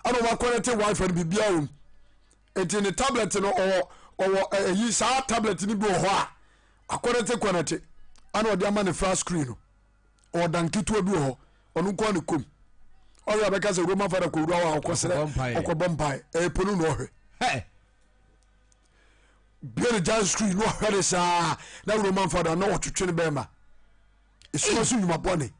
Ɛna wɔn akɔnɛte wifi no biribiara wɔm. Nti ne tablet no ɔwɔ ɔwɔ ɛyi saa tablet no bi wɔ hɔ a akɔnɛte kɔnɛte ɛna ɔde ama ne flat screen no. Ɔwɔ dan ketewa bi wɔ hɔ ɔno nko ara ne kom. Ɔyɛ abɛka sɛ Roman fada kɔ wura hɔ a ɔkɔsrɛ ɔkɔbɔ mpae ɛyɛ pono na ɔhwɛ. Bue ne giant screen na ɔhwɛ ne saa na Roman fada na ɔtwetwe ne bɛrima esuma so nnwuma bɔne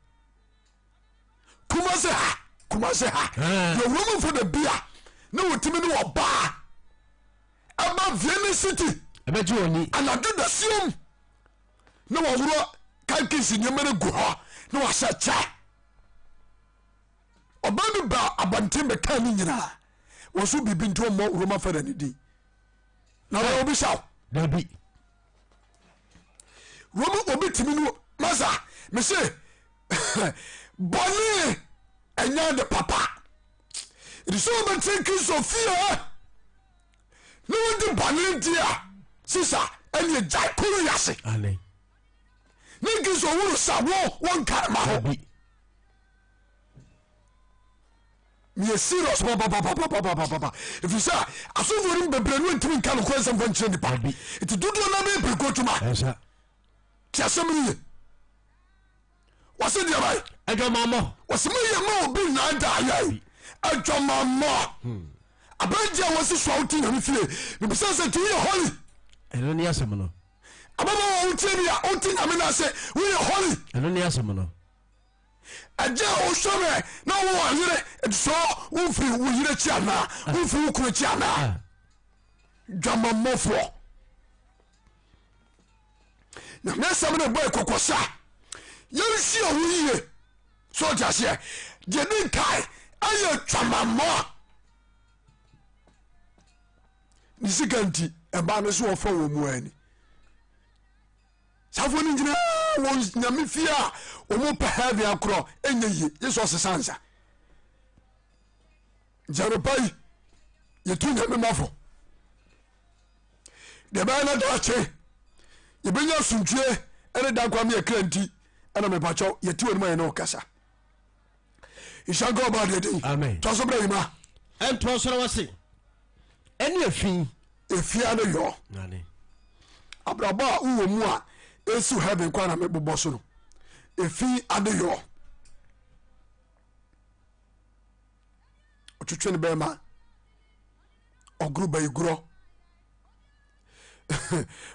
Kumase ha Kumase ha deɛ Roman fada bi a na wɔtumi ne ɔbaa ɛba Vienna city ɛbɛgye wɔn ni anadwo dasuom na wɔworɔ kankisi nneɛma no gu hɔ na wɔahyɛ kyɛ ɔbaa bi ba abɔnten bɛkaa ne nyinaa wɔ so biribi nti ɔmmɔ Roma fada ne din na wɔyɛ obi sa o dabi Roma obi tumi no masa mese bɔne ɛnyɛ ade papa ɛde sɛ wobɛtena Kristo fie ne wodi bɔne di a sisa ɛne agyae kɔ wiase ne Kristo wuru sa wo wonka ma ho meyɛ serious papapapapapapa ɛfiri sɛ asɔfoɔ no bebree no ntumi nka nokorɛ nsɛm fa nkyerɛ nipa nti dodoɔ no bɛyɛ piriko adwuma te asɛm no ye wɔse deɛ bae adwamammɔ wɔse meyɛ ma obi nnaadaa yɛn adwamammɔ hmm. aberɛgye a wɔse soa wote nyame fie mebisa sɛ nti woyɛ holy ɛno ne asɛm no ababaawa wotie bi a wote nyame no ase woyɛ holy ɛno ne asɛm no Agya a wohwɛ me na wowɔ ɔyere so womfiri wo yere akyi anaa womfiri wo kunu akyi anaa dwamammɔfoɔ nyame asɛm no bɔ ɛkɔkɔ sa yɛnhyia ho yie so ɔte aseɛ deɛ di nkae ɛyɛ dwamammɔ ne sika nti ɛbaa no so wɔfa wɔ mu ani Safoɔ no nyinaa wɔ nyame fie a wɔn pɛ heaven akorɔ ɛnyɛ yie gye sɛ ɔsesa nsa nti anɔpa yi yɛtu nyame mafo deɛ bɛyɛ no daakye yɛbɛnya asomdwie ɛne da nkwa meyɛ kra nti ɛna mepakyɛw yɛte wɔ anim a yɛne wo kasa nhyira nka ɔba deɛ din Amen. tɔ so berɛ yima ɛntoa so na wase ɛne efi efia no yɔ Nane. abrabɔ a wowɔ mu a ɛsiw heaven kwan na mebobɔ so no efi ade yɔ ɔtwetwe ne bɛrima ɔgoro bayigorɔ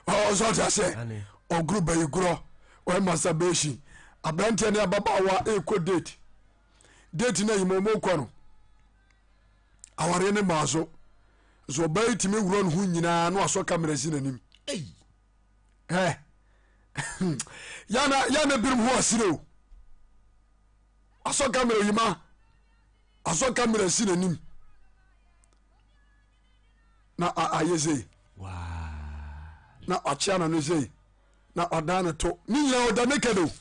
ɔsɛ ɔte aseɛ ɔgoro bayigorɔ ɔyɛ masturbation aberanteɛ ne ababaawa ɛkɔ date date no ayima ɔmɔ kɔ no awareɛ ne maa so nso ɔbaa yi tumi wura ne ho nyinaa na wasɔ kamera si n'anim ɛ yana yana binom ho asere o asɔ kamera yi ma asɔ kamera si n'anim na ayɛ sei na ɔkyea na no sei na ɔdan ne to ne nyinaa ɔda naked o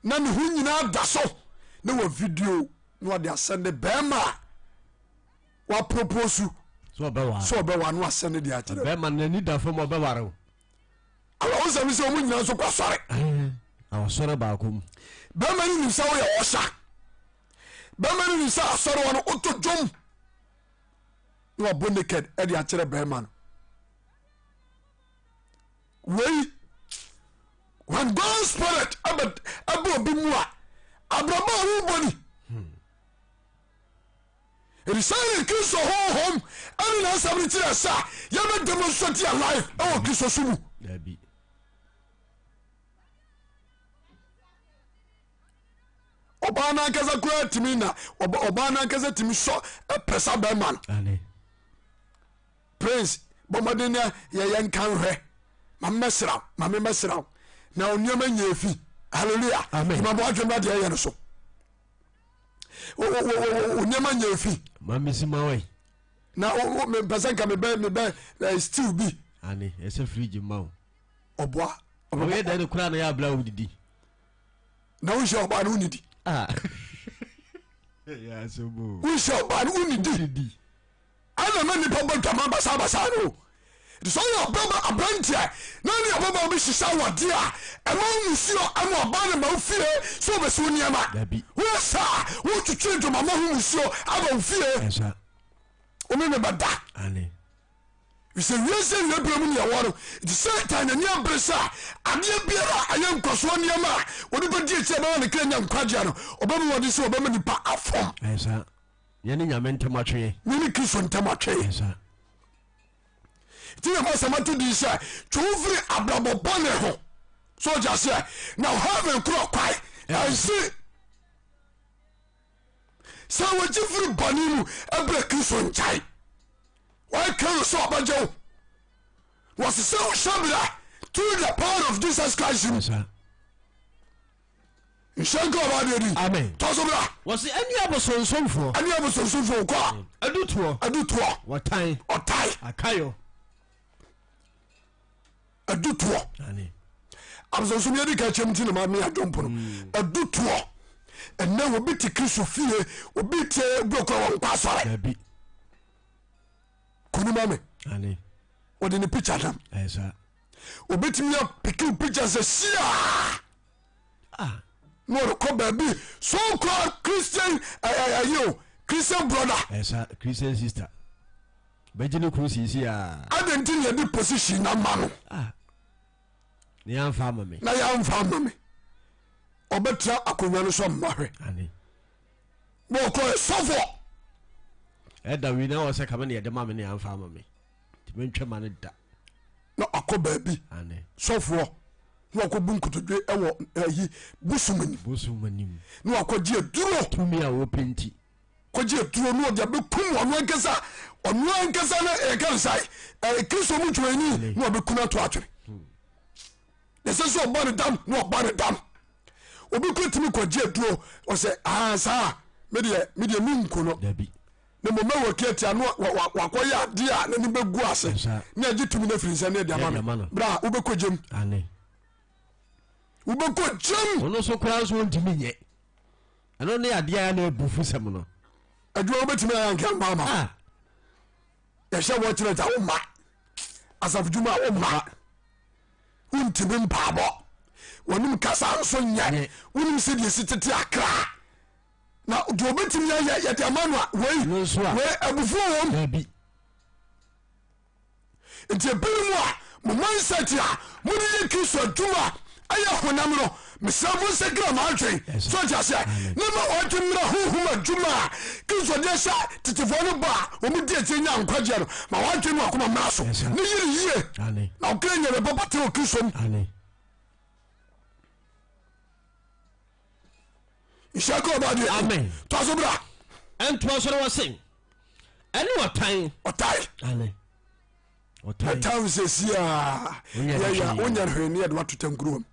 na ne ho nyinaa da so ne wɔ video na ɔde asɛnde bɛrima a waproposu sɛ ɔbɛwa no asɛnde de akyerɛ bɛrima no n'ani da fam ɔbɛware o awo sɛ sɛ ɔmo nyinaa nso kɔ asɔre awɔsɔre baako mu bɛrima no nim sɛ woyɛ ɔsa bɛrima no nim sɛ asɔre wɔ no woto dwom na wabɔ naked ɛde akyerɛ bɛrima no wei when God spirit ɛbɛ obi mu a abrabɔ a wobɔ ni hmm. Kristo honhom ɛne n'asɛm no kyerɛ sɛ yɛbɛ demonstrate yɛ life ɛwɔ Kristo so mu. Dabi. Ɔbaa n'ankasa koraa tumi na ɔbaa n'ankasa tumi sɔ ɛpɛsa bɛrima no. Prince bɔ mmɔden na yɛyɛ nka nhwɛ ma mɛsra ma me mɛsra na nneɛma nyɛ efi hallelujah. Amen. Ma bɔ adwene ba deɛ ɛyɛ no so. Wo nneɛma nyɛ efi. Ma mesi ma wai. Na mepɛ sɛ nka mebɛ mebɛ eh, stew bi. Ane ɛsɛ fridge ma wo. Ɔboa. Ɔyɛ dɛn no koraa na yɛ abla wo didi. Na wonhyɛ ɔbaa no wonidi. Ah. Wonhyɛ ɔbaa no wonidi. Ɛna ma nipa bɔ dwama basabasa no. Nti sɛ ɔyɛ ɔbɛma aberanteɛ na ne ababaawa bi hyehyɛ awadeɛ a, ɛma wo musuo ɛma ɔbaa no ma wo fie sɛ ɔbɛsi wo nneɛma. Woyɛ saa a, wotwitwi adwamamɔ ho musuo aba wo fie. Wo ne no bɛda. Sɛ wiase awie berɛ mu ne yɛwɔ no, nti Satan n'ani abere sɛ adeɛ biara a ɛyɛ nkɔsoɔ nneɛma a wɔde bɛdi akyi a ɛbɛma ne kra nya nkwagyeɛ no, ɔbɛma wɔde sɛ ɔbɛma nipa afɔm. Yɛne Nyame ntam atweɛ. Yɛne Kristo ntam atweɛ. Nti na masɛm ato din sɛ twe wo firi abrabɔ bɔne ho. So ɔgye aseɛ na heaven korɔ kwae ɛnsi sɛ wɔgye firi bɔne mu ɛbrɛ Kristo nkyɛe. Wɔyɛ kero sɛ ɔbɛgye wo. Wɔsesɛ wo hyɛbrɛ through the power of Jesus Christ mu. Nhyɛ nka ɔbaa deɛ di. Amen. Tɔ so bra. Wɔsi ɛne abosonsomfoɔ. Ɛne abosonsomfoɔ kɔ a. Adutoɔ. Adutoɔ. Wɔtan. Ɔtan. Akayɔ. Adutoɔ. Abosonsom yɛ di ka kyɛm ti na maa mi adwompo no. Hmm. Adutoɔ. Ɛnɛ obi te Kristo fie obi te obi okura wɔn nkɔ asɔre. Dabi. Kunuma mi. Wɔde ne picture nam. Obetumi apiki picture sɛ siaa. Ah. Na ɔrekɔ baabi so called Christian ɛyi eh, eh, o Christian brother. Ɛsa eh, Christian sister. Bɛgye ne kunu sisi a. Adɛn nti na yɛde position na ma no. Ah. Na yɛamfa ama me. Na yɛamfa ama me. Ɔbɛtra akonnwa no so mma hwɛ. Ane. Na ɔkɔ sɔfo. Ɛda wi na ɔsɛ kame na yɛde ma me na yɛamfa ama me. Nti mentwɛ ma no da. Na ɔkɔ baabi sɔfoɔ na wakɔbu nkotodwe wɔ ayi bosom anim. Bosom anim. Na wakɔgye aduro. Tumi a wɔpɛ nti. Kɔgye aduro na ɔde abɛkum ɔno ankasa ɔno ankasa no ɛka no sae ɛyɛ Kristo mu dwumayɛni na ɔbɛku no ato atwene. Na ɛsɛ sɛ ɔbɔ ne dam na ɔbɔ ne dam. Obi kɔ tumi kɔgye aduro ɔsɛ aa saa medeɛ medeɛ menku no. Dabi. Na mmom mɛwɔ kiatia no wakɔyɛ adeɛ a n'ani bɛgu ase ne agye tumi no afiri nsɛm ne ɛde ama me berɛ a wobɛkɔ gyam wobɛkɔ gyam. Ɔno nso koraa nso ɔntumi nyɛ ɛno ne adeɛ a na abufu sɛm no. Adwuma wobɛtumi ayɛ anka mma ama ah. Yɛhyɛ wɔ kyerɛ gya wo mma asafo dwuma a wo mma wontumi mpaabɔ wɔnom kasa nso nyɛ wonim sɛdeɛ si tete akra na deɛ ɔbɛtumi ayɛ yɛde ama no a wei wei abufuo wɔ mu nti ebinom a mo mindset a mode yɛ Kristo adwuma ɛyɛ honam no mesrɛ mo nsakra mo adwen so ɔte aseɛ ne ma wɔadwen mmra honhom adwuma a Kristo deɛ hyɛ tetefoɔ no bɔ a wɔn di akyire nya nkwagyeɛ no ma wɔadwen no akoma mmra so ne yere yie na ɔkra nya bɛ papa te wɔ Kristo mu. Nhyira nka ɔba deɛ. Amen. Toa so bra. Ɛntoa so na wɔse ɛne ɔtan. Ɔtan. Ane. Ɔtan. Ɛtan sɛ siaa. Yɛyɛ wonya no hwee ne yɛde wato tankuruwa mu.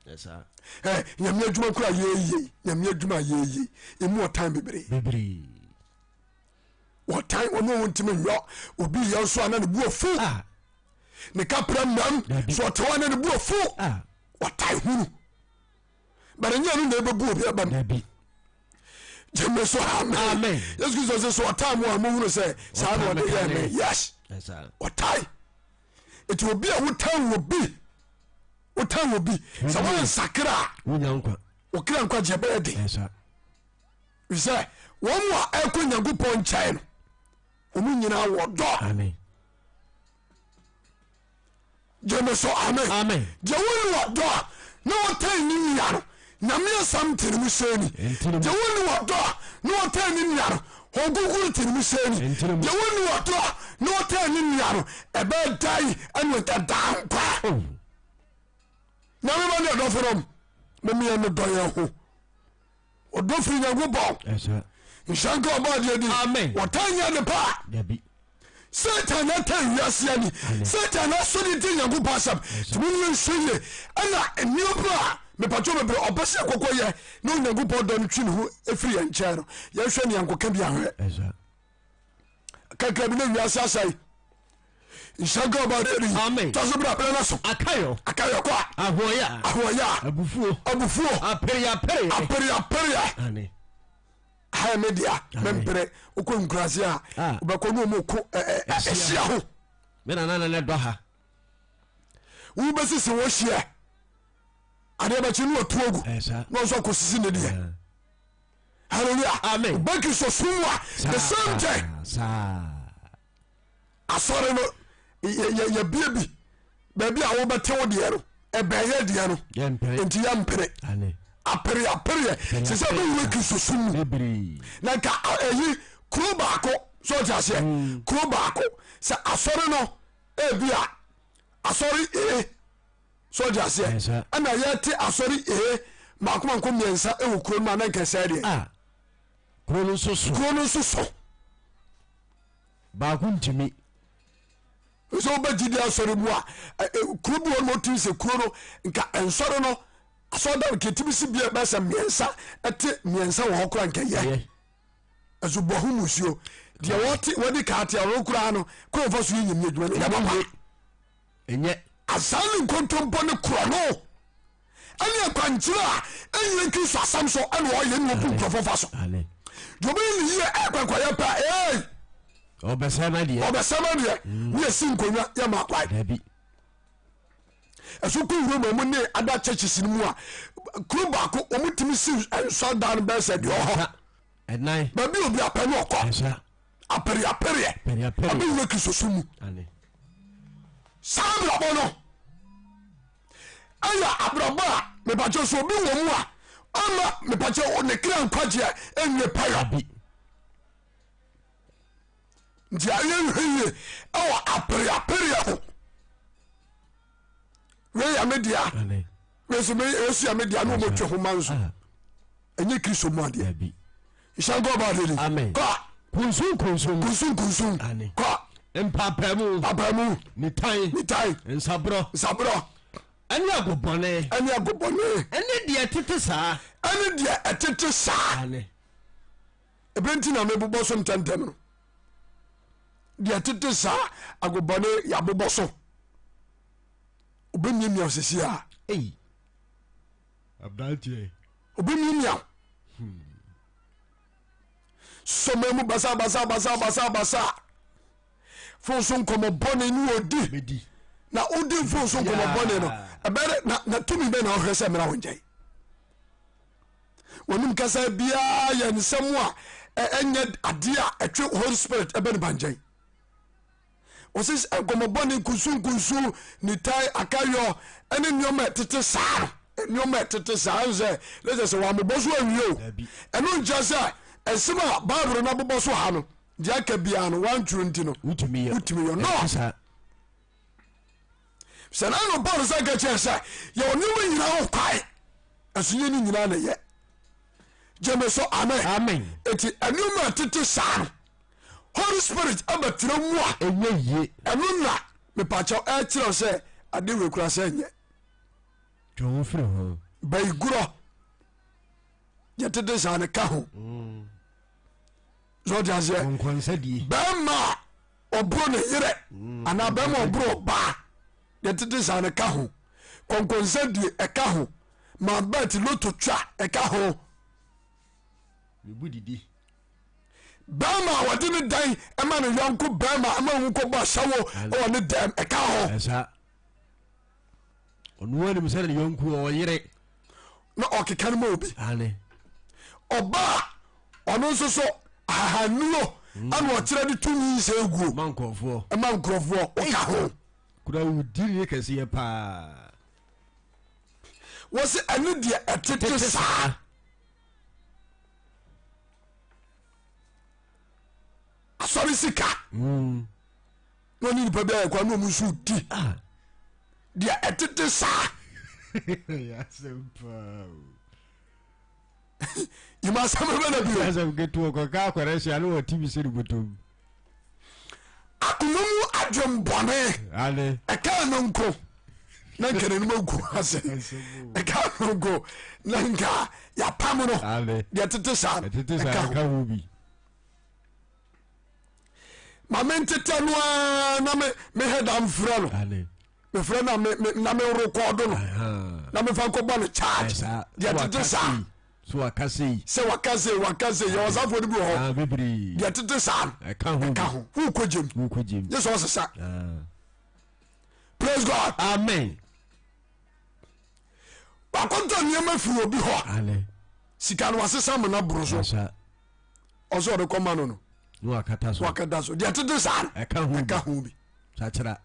Ɛ nyame adwuma kura yɛyie nyame adwuma yɛyie emu ɔtan bebree. Bebree. Ɔtan ɔno ɔwɔ ntumi nyɔ obi yɛ nso ana ne bu afu. Ah. Ne kapra mmam so ɔte hɔ ana ne bu afu. Ah. Ɔtan hunu. But ɛnyɛ no na ɛbɛbu obi aba mu. Gyeme so amen. Yesu Kristo sɛ sɛ ɔtaa mu a mohunu sɛ saa na ɔde yɛɛ me. Yes. Ɔtae. Nti obi a wotan wɔ bi wotan wɔ bi sɛ woansakra a wokra nkwagyeɛ bɛyɛ den. Sɛ wɔn mu a ɛkɔ Nyankopɔn nkyɛn no wɔn nyinaa wɔ dɔ. Gyeme so amen. Amen. Deɛ wonni ɔdɔ a na wɔtan ne nua no. Nyame asɛm te ne mu sɛ ni. Deɛ wɔnni ɔdɔ a na ɔtaa ne nua no, Honhom Kronkron te ne mu sɛ ni. Deɛ wɔnni ɔdɔ a na ɔtaa ne nua no, ɛbɛyɛ dan ɛne ɔnya daa nkwa. Oh. Nyame ma ne ɔdɔfo nom, momeɛ no dɔ yɛn ho. Ɔdɔ firi Nyankopɔn. Nhyira nka ɔbɔ adeɛ din. Amen. Wɔtaa nyɛ ade pa. Dabi. Satan na taa wiase ani. Satan na asɔ de di Nyankopɔn asɛm. Tumi ne nhwɛ yie. Ɛna nneɛma a mepatwo bebree ɔpɛ sɛ kɔkɔ yɛ na Onyankopɔn dɔ no twi ne ho efiri yɛn nkyɛn no. Yɛnhwɛ ne yɛnkɔka bi ahwɛ. Kakra bi na wiase asɛe. Nhyira nka ɔbɔ adeɛ din. Amen. Tɔ so bra bra na so. Akayɔ. Akayɔ kɔ a. Ahoɔya. Ahoɔya. Abufuo. Abufuo. Apereapereɛ. Apereapereɛ. Ane. Ha me dea mempere wokɔ nkurase a Ah. wobɛkɔ ne ɔmu ko ɛhyia ho. Me nana na ne dɔ ha. Wobɛsisi wɔ hyeɛ adeɛ bɛkye ne watu agu Ɛsa. na ɔnso akɔsisi ne deɛ. Hallelujah. Amen. Wobɛki so som a the same thing. Saa. Asɔre no yɛbie bi baabi a wobɛte wo deɛ no ɛbɛyɛ deɛ no nti yɛmpere apere apereɛ sɛ sɛ bɛwura kristosom mu na nka ɛyi kuro baako sɛ ɔte aseɛ mm. kuro baako sɛ asɔre no ebi a asɔre ee sɛ ɔte aseɛ ɛna yɛte asɔre ee mako mako mmiɛnsa ɛwɔ kuro no mu a na nka ɛsɛ deɛ ah, kuro no nso so kuro no nso so Baako ntumi. Sɛ wobɛ gyidi asɔre mu a, kuro bi wɔ no wɔtumi sɛ kuro no nka nsɔre no asɔre da nka ɛtumi si bia bɛsɛ mmiɛnsa ɛte mmiɛnsa wɔ hɔ koraa nka yɛ ɛso bɔ ho musuo deɛ wɔte wɔde kaa te ɔno koraa no kwan fa so yɛ nyamia adwuma no nyɛ papa ɛnyɛ Azaa ne nkontompo ne korɔno ɛne akwankyerɛ a ɛnyina Kristo asɛm so ɛna ɔyɛ ne ɔbu nkurɔfoɔ fa so. Deɛ ɔbɛyɛ ne yie ɛkwankwaeɛ pɛ ee. Ɔbɛsɛm adeɛ. Ɔbɛsɛm adeɛ. Mm. Ne yɛsi nkonnwa yɛ ma akwae. Dabi. Ɛso kɔ wura mu ɔmo ne ada churches no mu a kuro baako ɔmo tumi si nsɔdan no bɛyɛ sɛ deɛ ɔhɔ. Ɛnan. Baabi obi apɛ no ɔkɔ. Apereapereɛ. Abɛwura Kristo mu. Saa abrabɔ no ɛyɛ abrabɔ a mepakyɛ sɛ obi wɔ mu a ɔma mepakyɛ ne kra nkwagyeɛ ɛnwie pɛyɔ. Nti ayɛ nhwɛ yie ɛwɔ apereapereɛ ho. Wei yɛ me dea. Wei so yɛ me dea ne wɔmɔtwa ho ma nso. Ah. Ɛnyɛ Kristo mu adeɛ. Nhyɛ nkɔ ɔba adeɛ ni. Kɔ. Kunsun kunsun. Kunsun kunsun. Kɔ. Mpaapaemu. Mpaapaemu. Nitan. Nitan. Nsaborɔ. Nsaborɔ. Ɛne agobɔne. Ɛne agobɔne. Ɛne deɛ ɛtete saa. Ɛne deɛ ɛtete saa. Ebe nti na mebobɔ so ntɛntɛm no. Deɛ ɛtete saa agobɔne yɛabobɔ so. Obɛmiamia sisi a. Ei. Aberanteɛ. Obɛmiamia. Hmm. Sɔmɛ mu basa basa basa basa basa. Fon so nkɔmɔ bɔne ne ɔdi. Na wodi fon so nkɔmɔ bɔne no. Ɛbɛrɛ na na tumi bɛ na ɔhwɛ sɛ mmerɛ wo nkyɛn. Wɔnom kasa biara yɛ nsɛm a ɛnyɛ adeɛ a ɛtwe Holy Spirit ɛbɛ nipa nkyɛn. Wɔsi nkɔmɔbɔ ne nkunsunkunsu, nitan, akayɔ ɛne nneɛma ɛtete saa no. Nneɛma ɛtete saa nsɛ ne sɛ sɛ wɔamobɔ so awie o. Ɛno nkyerɛ sɛ ɛsɛm a Bible no abobɔ so ha no deɛ aka biara no wantwerɛ nti no wotumi yɛ. Wotumi yɛ no. Sɛ na no Paul sɛ nka kyerɛ sɛ yɛwɔ nneɛma nyinaa ho kwae ɛso nyɛ ne nyinaa na ɛyɛ. Gyeme so amen. Amen. Eti nneɛma ɛtete saa no Holy Spirit ɛbɛtena mu a ɛnyɛ yie. Ɛno na mepakyɛw ɛkyerɛw sɛ ade wei kura sɛ nyɛ. Twe ho firi ho. Bayigorɔ yɛtete saa no ka ho. Mm. So ɔte aseɛ. Nkɔnsɛdie. Bɛrima a ɔboro ne yerɛ mm. anaa bɛrima ɔboro ɔbaa yɛtete saa no ka ho. Kɔnkɔnsɛdie ɛka ho. Mabɛt loto twa ɛka ho. Mebu didi. Bɛrima a wɔde ne dan ma ne yɔnko bɛrima ama ho kɔbɔ ahyɛwo wɔ ne dɛm ɛka ho. Ɛsa. Ɔno anim sɛ ne yɔnko ɔyere. Na ɔkeka no ma obi. Ane. Ɔbaa ɔno nso so ahahannuo mm. ana ɔkyerɛ de to nyinsɛ guo. Ma nkurɔfoɔ. Ma nkurɔfoɔ ɔka ho. Kura wo di ne kɛseɛ paa. Wɔse ɛne deɛ ɛtete saa. Asɔre sika mm. Na ɔne nipa bi ayɛ kwa na ɔmu nso di ah. Deɛ ɛtete saa. Yima asɛm bɛ na bio. Asɛm ketewa kɔka akɔrɛ hyia ne wɔte bi sɛ ne bɔtɔm. Akoma mu adwembɔne ɛkaa no nko na nka n'anim agu ase, ɛka no nko na nka yɛapam no. Deɛ tete saa ɛka ho bi. Ma mentetɛ no ara na mehɛ da mfrɛ no, mefrɛ na na merekɔdo no na mefa nkɔbɔ no charge. Deɛ tete saa so waka sei. Sɛ waka sei, waka sei. Yɛwɔ safoɔ no bi wɔ hɔ. Ah, bebree. Deɛ tete saa no. Ɛka ho. Ɛka ho. Wokɔ gyem. Wokɔ gyem. Yɛ sɛ ɔsesa. Ah. Praise God. Amen. Wakɔtɔ nneɛma firi obi hɔ. Ale. Sika no wasesa amena boro so. Asa. Ɔsɛ ɔde kɔma no no. Ne wakata so. Wakata so. Deɛ tete saa no. Ɛka ho. Ɛka ho bi. Sakyera.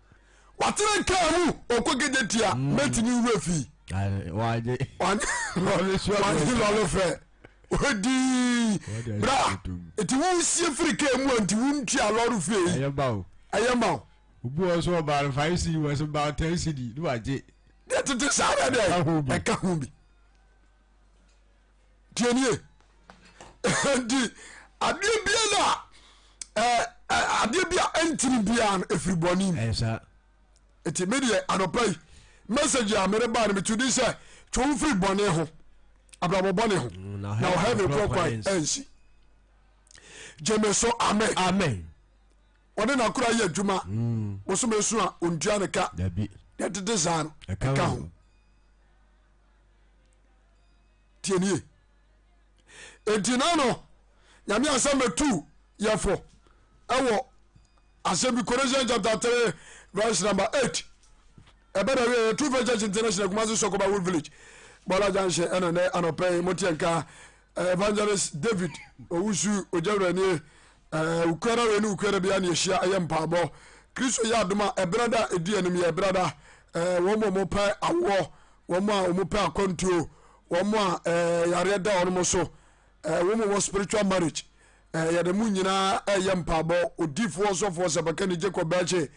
Watena kaa mu ɔkɔ kegye tia mm. Mɛtumi wura fii. Wagye. Wagye lɔre fɛ. Odi bra eti wo sie firi kaa mu a nti wo ntua lɔre fɛ yi. Ɛyɛ ma o. Ɛyɛ ma o. Obi wɔ so ɔbaa no 5 cedi wɔ so baa 10 cedi ne wagye. Deɛ tete saa na deɛ ɛka ho bi. Tiɛnie nti adeɛ bia no a adeɛ bi a ɛntini biara no ɛfiri bɔne mu. Nti me deɛ anɔpa yi message a mede baa no meto din sɛ twe wo firi bɔne ho, abrabɔ bɔne ho mm, na wo heaven korɔ kwan ansi. Gyeme so amen. Amen. Ɔne nakora yɛ adwuma mm. bosome so a ɔntua ne ka. Deɛ tete saa no ɛka ho. Tienie enti na no nyame asɛm bɛtu yɛfo ɛwɔ asɛm bi Colossians chapter 3 verse number 8 ɛbɛ na wieɛ. True Faith Church International, Kumasi Sɔkɔba Wood Village, Bɔla Junction. Ɛna nɛ anɔpɛ yi moteɛ nka Evangelist David Owusu Ogyawuranie. Wukuada wei ne wukuada biara ne yɛhyia ɛyɛ mpaabɔ. Kristo yɛ adom a ɛberɛ da ɛdi anim yɛ ɛberɛ da. Wɔn a wɔpɛ awoɔ, wɔn a wɔpɛ akwantuo, wɔn a yareɛ da wɔn so, wɔn a wɔ spiritual marriage, yɛde mu nyinaa ɛyɛ mpaabɔ. Odiifoɔ sɔfoɔ sɛbɛkani Jacob Bɛkye,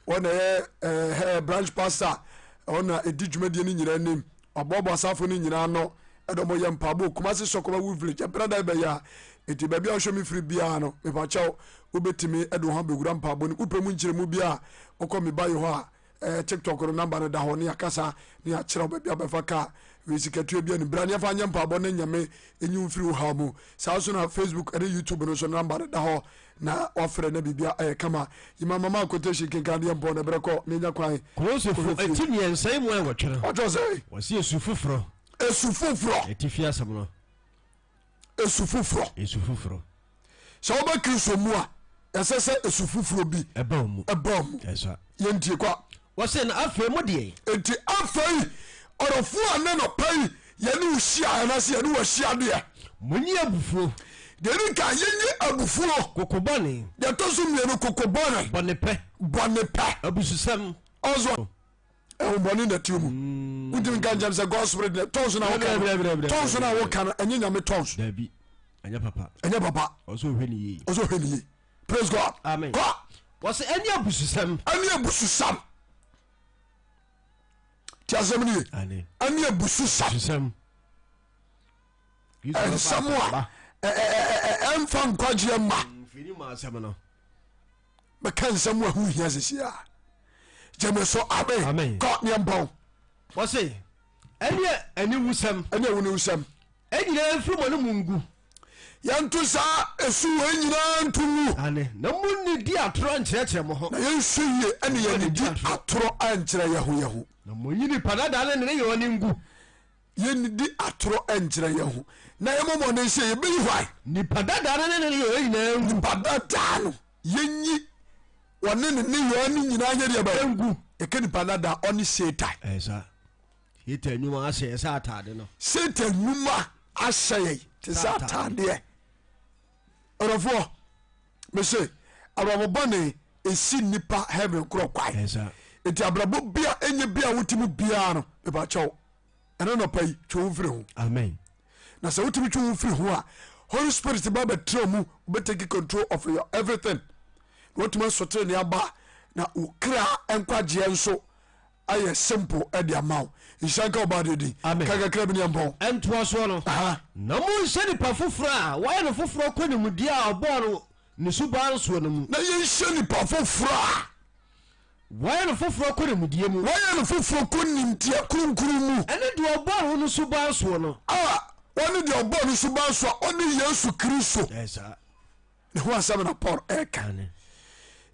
wɔn na ɛyɛ branch pastor, wɔn na ɛdi dwumadie no nyinaa anim. Waboaboa asafo no nyinaa ano ɛde wɔn yɛ mpaabɔ. Kumasi Sɔkɔba Wood Village ɛbrɛ da ɛbɛyɛ a eti baabi a wɔhwɛ me firi biara no, mepakyɛw wobɛtumi ɛde wɔn ho abɛwura mpaabɔ no. Wopɛ mu nkyerɛmu bi a, wokɔ me bio hɔ a TikTok no namba no da hɔ ne yɛakasa ne yɛakyerɛ wo baabi a wobɛfa kaa wei sikatua bi anim. Bra ne yɛmfa nyɛ mpaabɔ ne Nyame ɛnyi wo mfiri wo haw mu. Saa nso na Facebook ne YouTube no nso namba no da hɔ na wafrɛ na biribia ɛyɛ kama. Yima mama quotation kenkan deɛ mpɔ na ɛberɛ kɔ na ɛnya kwan. Kolosefo kɔhwɛ fie. Eti mmiɛnsa yi mu a nwɔtwe no. Ɔtɔ sɛ. Wɔsi esu foforɔ. Esu foforɔ. Atifi asɛm no. Esu foforɔ. Esu foforɔ. Sɛ wobɛ Kristo mu a, ɛsɛ sɛ esu foforɔ bi. Ɛba wo mu. Ɛba wo mu. Ɛsa. Yɛntie kwa. Wɔse na afei mo deɛ. Enti afei ɔdɔfoɔ a ne nɔpa yi yɛne wo hyia anaasɛ yɛne wo ahyia deɛ. Monyi abufuo. Deɛ ɛdi kan, yɛnyi abufuo. Koko bɔne. Deɛ ɛtɔ so mmienu, koko bɔne. Bɔnepɛ. Bɔnepɛ. Abususɛm. Ɔso ɛhombɔne na ɛte mu. Wontumi nka nkyɛm sɛ God spirit na tɔnso na woka no. Tɔnso na woka no ɛnyɛ Nyame tɔnso. Dabi, ɛnyɛ papa. Ɛnyɛ papa. Ɔsɛ ɔhwɛ ne yie. Ɔsɛ ɔhwɛ ne yie. Praise God. Amen. Kɔ. Wɔsɛ ɛne abususɛm. Ɛne abususɛm. Ti asɛm no ye. Ɛne abususɛm. Nsɛm a ɛmfa nkwagyeɛ mma. Bɛka nsɛm a ɛho hia sisi a. Gyeme so amen. Kɔ neɛ mpɔn. Wɔse ɛne aniwusɛm. Ɛne aniwusɛm. Nyinaa mfiri mo anomu ngu. Yɛnto saa esu wei nyinaa nto ngu. Aane, na monnidi atorɔ nkyerɛkyerɛ mo ho. Na yɛnhwɛ yie ɛne yɛannidi atorɔ ankyerɛ yɛn ho yɛn ho. Na monyi nipa dada ne ne nneyɔɔ no ngu. Yɛnnidi atorɔ nkyerɛ yɛn ho. Na yɛmmɔ mmɔden sɛ yɛbɛyi hwan? Nipa dada no ne ne nneyɔɔ nyinaa ngu. Nipa dada no, yɛnyi ɔne ne nneyɔɔ no nyinaa nyɛ deɛ bɛyɛ? Ngu. Yɛka nipa dada, ɔne Satan. Ɛyɛ saa. Satan nnwuma ahyɛ yɛ sɛ ataade no. Satan nnwuma ahyɛ yɛ te sɛ ataadeɛ. Ɔdɔfoɔ, mese abrabɔ bɔne ɛsi nnipa heaven korɔ kwae. Nti abrabɔ bi a ɛnyɛ bi a wote mu biara no, mepakyɛw. Ɛno nɔpa yi, twe wo mfiri ho. Amen. Na sɛ wotumi twe wo firi ho a, Holy Spirit ba bɛtena mu, wobɛtake control of your everything. Na watumi asɔtere ne aba na wo kra nkwagyeɛ nso ayɛ simple de ama wo. Nhyira nka ɔbaa deɛ din. Amen. Ka kakra bi ne yɛmpɔn. Ntoasoɔ no, na monhyɛ nipa foforɔ a wɔayɛ no foforɔ kɔ nimdeɛ a ɔbɔɔ no ne suban soɔ no mu. Na yɛnhyɛ nipa foforɔ a. Wɔayɛ no foforɔ kɔ nimdeɛ mu. Wɔayɛ no foforɔ kɔ nimdeɛ kronkron mu. Ɛne deɛ ɔbɔɔ no no suban soɔ no. A ɔne deɛ ɔbɔɔ no suban so a ɔne Yesu Kristo. Ɛyɛ saa. Ne ho asɛm na Paul ɛreka. Aane.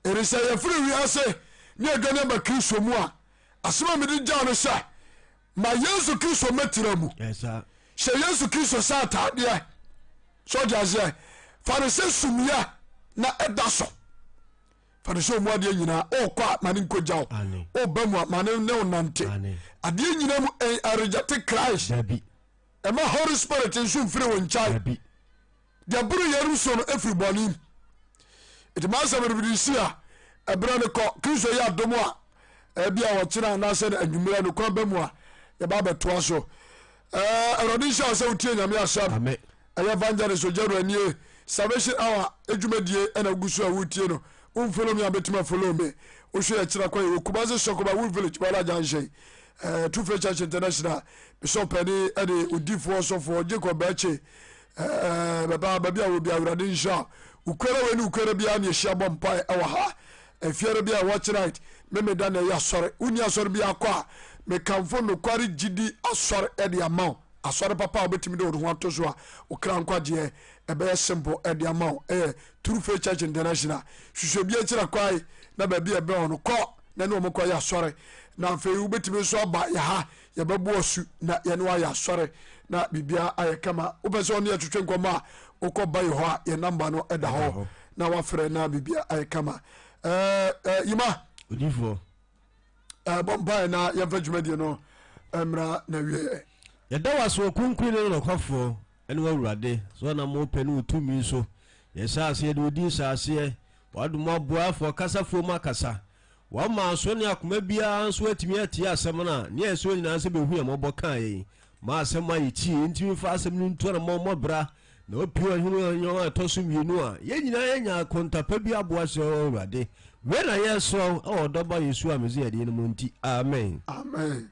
Ɛne sɛ yɛfiri wiase ne adwane aba Kristo mu a, asɛm a mede gyaw no sɛ, ma Yesu Kristo mmɛtena mu. Ɛyɛ saa. Hyɛ Yesu Kristo sɛ ataadeɛ. Sɛ ɔde aseɛ, fa no sɛ sumiɛ na ɛda so. Fa no sɛ ɔmu adeɛ nyinaa. Ɔkɔ a, ma ne nkɔgya wo. Ɔba mu a, ma ne ne wo nante. Adeɛ nyinaa mu, ɛreject Christ. Dabi. Ɛma Holy Spirit nso mfiri wo nkyɛn. Dabi. Deɛ boro yɛn so no ɛfiri bɔne mu. Nti m'asɛm no mede si a, ɛberɛ no kɔ. Kristo yɛ adom a, ɛbi a ɔkyena anaasɛ anwummerɛ no kwan ba mu a, yɛba abɛtoa so. Awurade nhyira wo sɛ wotie Nyame asɛm. Amen. Ɛyɛ Evangelist Ogyawura nie. Salvation Hour dwumadie ɛna wogu so a wotie no. Wo follow me a bɛtumi afollow me. Wohwɛ yɛ kyerɛ kwan yɛwɔ Kumasi Sokoba Wood Village Bala Junction. True Faith Church International. Mesɛ ɔpɛni ɛde odifoɔ sɔfoɔ Jacob Bɛkye. Bɛba baabi a wɔ bi Awurade nhyira wo. Ukuara wei ne ukuara biara ne yɛhyia bɔ mpae ɛwɔ ha. Efiada bi a watch night, Memeda na ɛyɛ asɔre. Wonni asɔre bi akɔ a, mekamfo nokware gyidi asɔre de ama wo. Asɔre papa a wobɛtumi de wo ho ato so a wo kra nkwagyeɛ ɛbɛyɛ simple de ama wo ɛyɛ True Faith Church International. Hwehwɛ bi akyira kwae na baabi a ɛbɛn wo no kɔ na ne wɔn kɔyɛ asɔre. Na afei wobɛtumi nso aba yɛ ha, yɛbɛbɔ asu na yɛne wo ayɛ asɔre na biribiara ayɛ kama. Wopɛ sɛ ɔne yɛtwetwe nkɔmmɔ a, wokɔ ba yɛ hɔ a yɛn namba no da hɔ. Na wafrɛ na biribia ayɛ kama. Ɛɛ ɛɛ yima. Odiifoɔ. Ɛɛ bɔ mpaeɛ na yɛmfa dwumadie no mmra na wieɛ. Yɛda wo ase Ɔkronkronni ne Nɔkwafoɔ ne w'Awurade sɛ ɔnam wo pɛ ne wo tumi so yɛhyɛ aseɛ de wo din hyɛ aseɛ w'adom aboafoɔ kasafoɔ mu akasa w'ama aso ne akoma biara nso atumi atie asɛm no a ne ɛsɛ nyinaa sɛ bɛhu yɛn mmɔbɔ kaa yɛn ma asɛm a yɛtie ntumi mfa asɛm no ntu anammɔn mmɔ bra Na opue ɔhene ɔnwɔn a ɛtɔ so mmienu a, yɛn nyinaa yɛanya akonta pa bi aboa sɛ, O Awurade, wei na yɛresrɛ wo, wɔ ɔdɔ Ba Yesua Mesia din no mu nti, amen. Amen.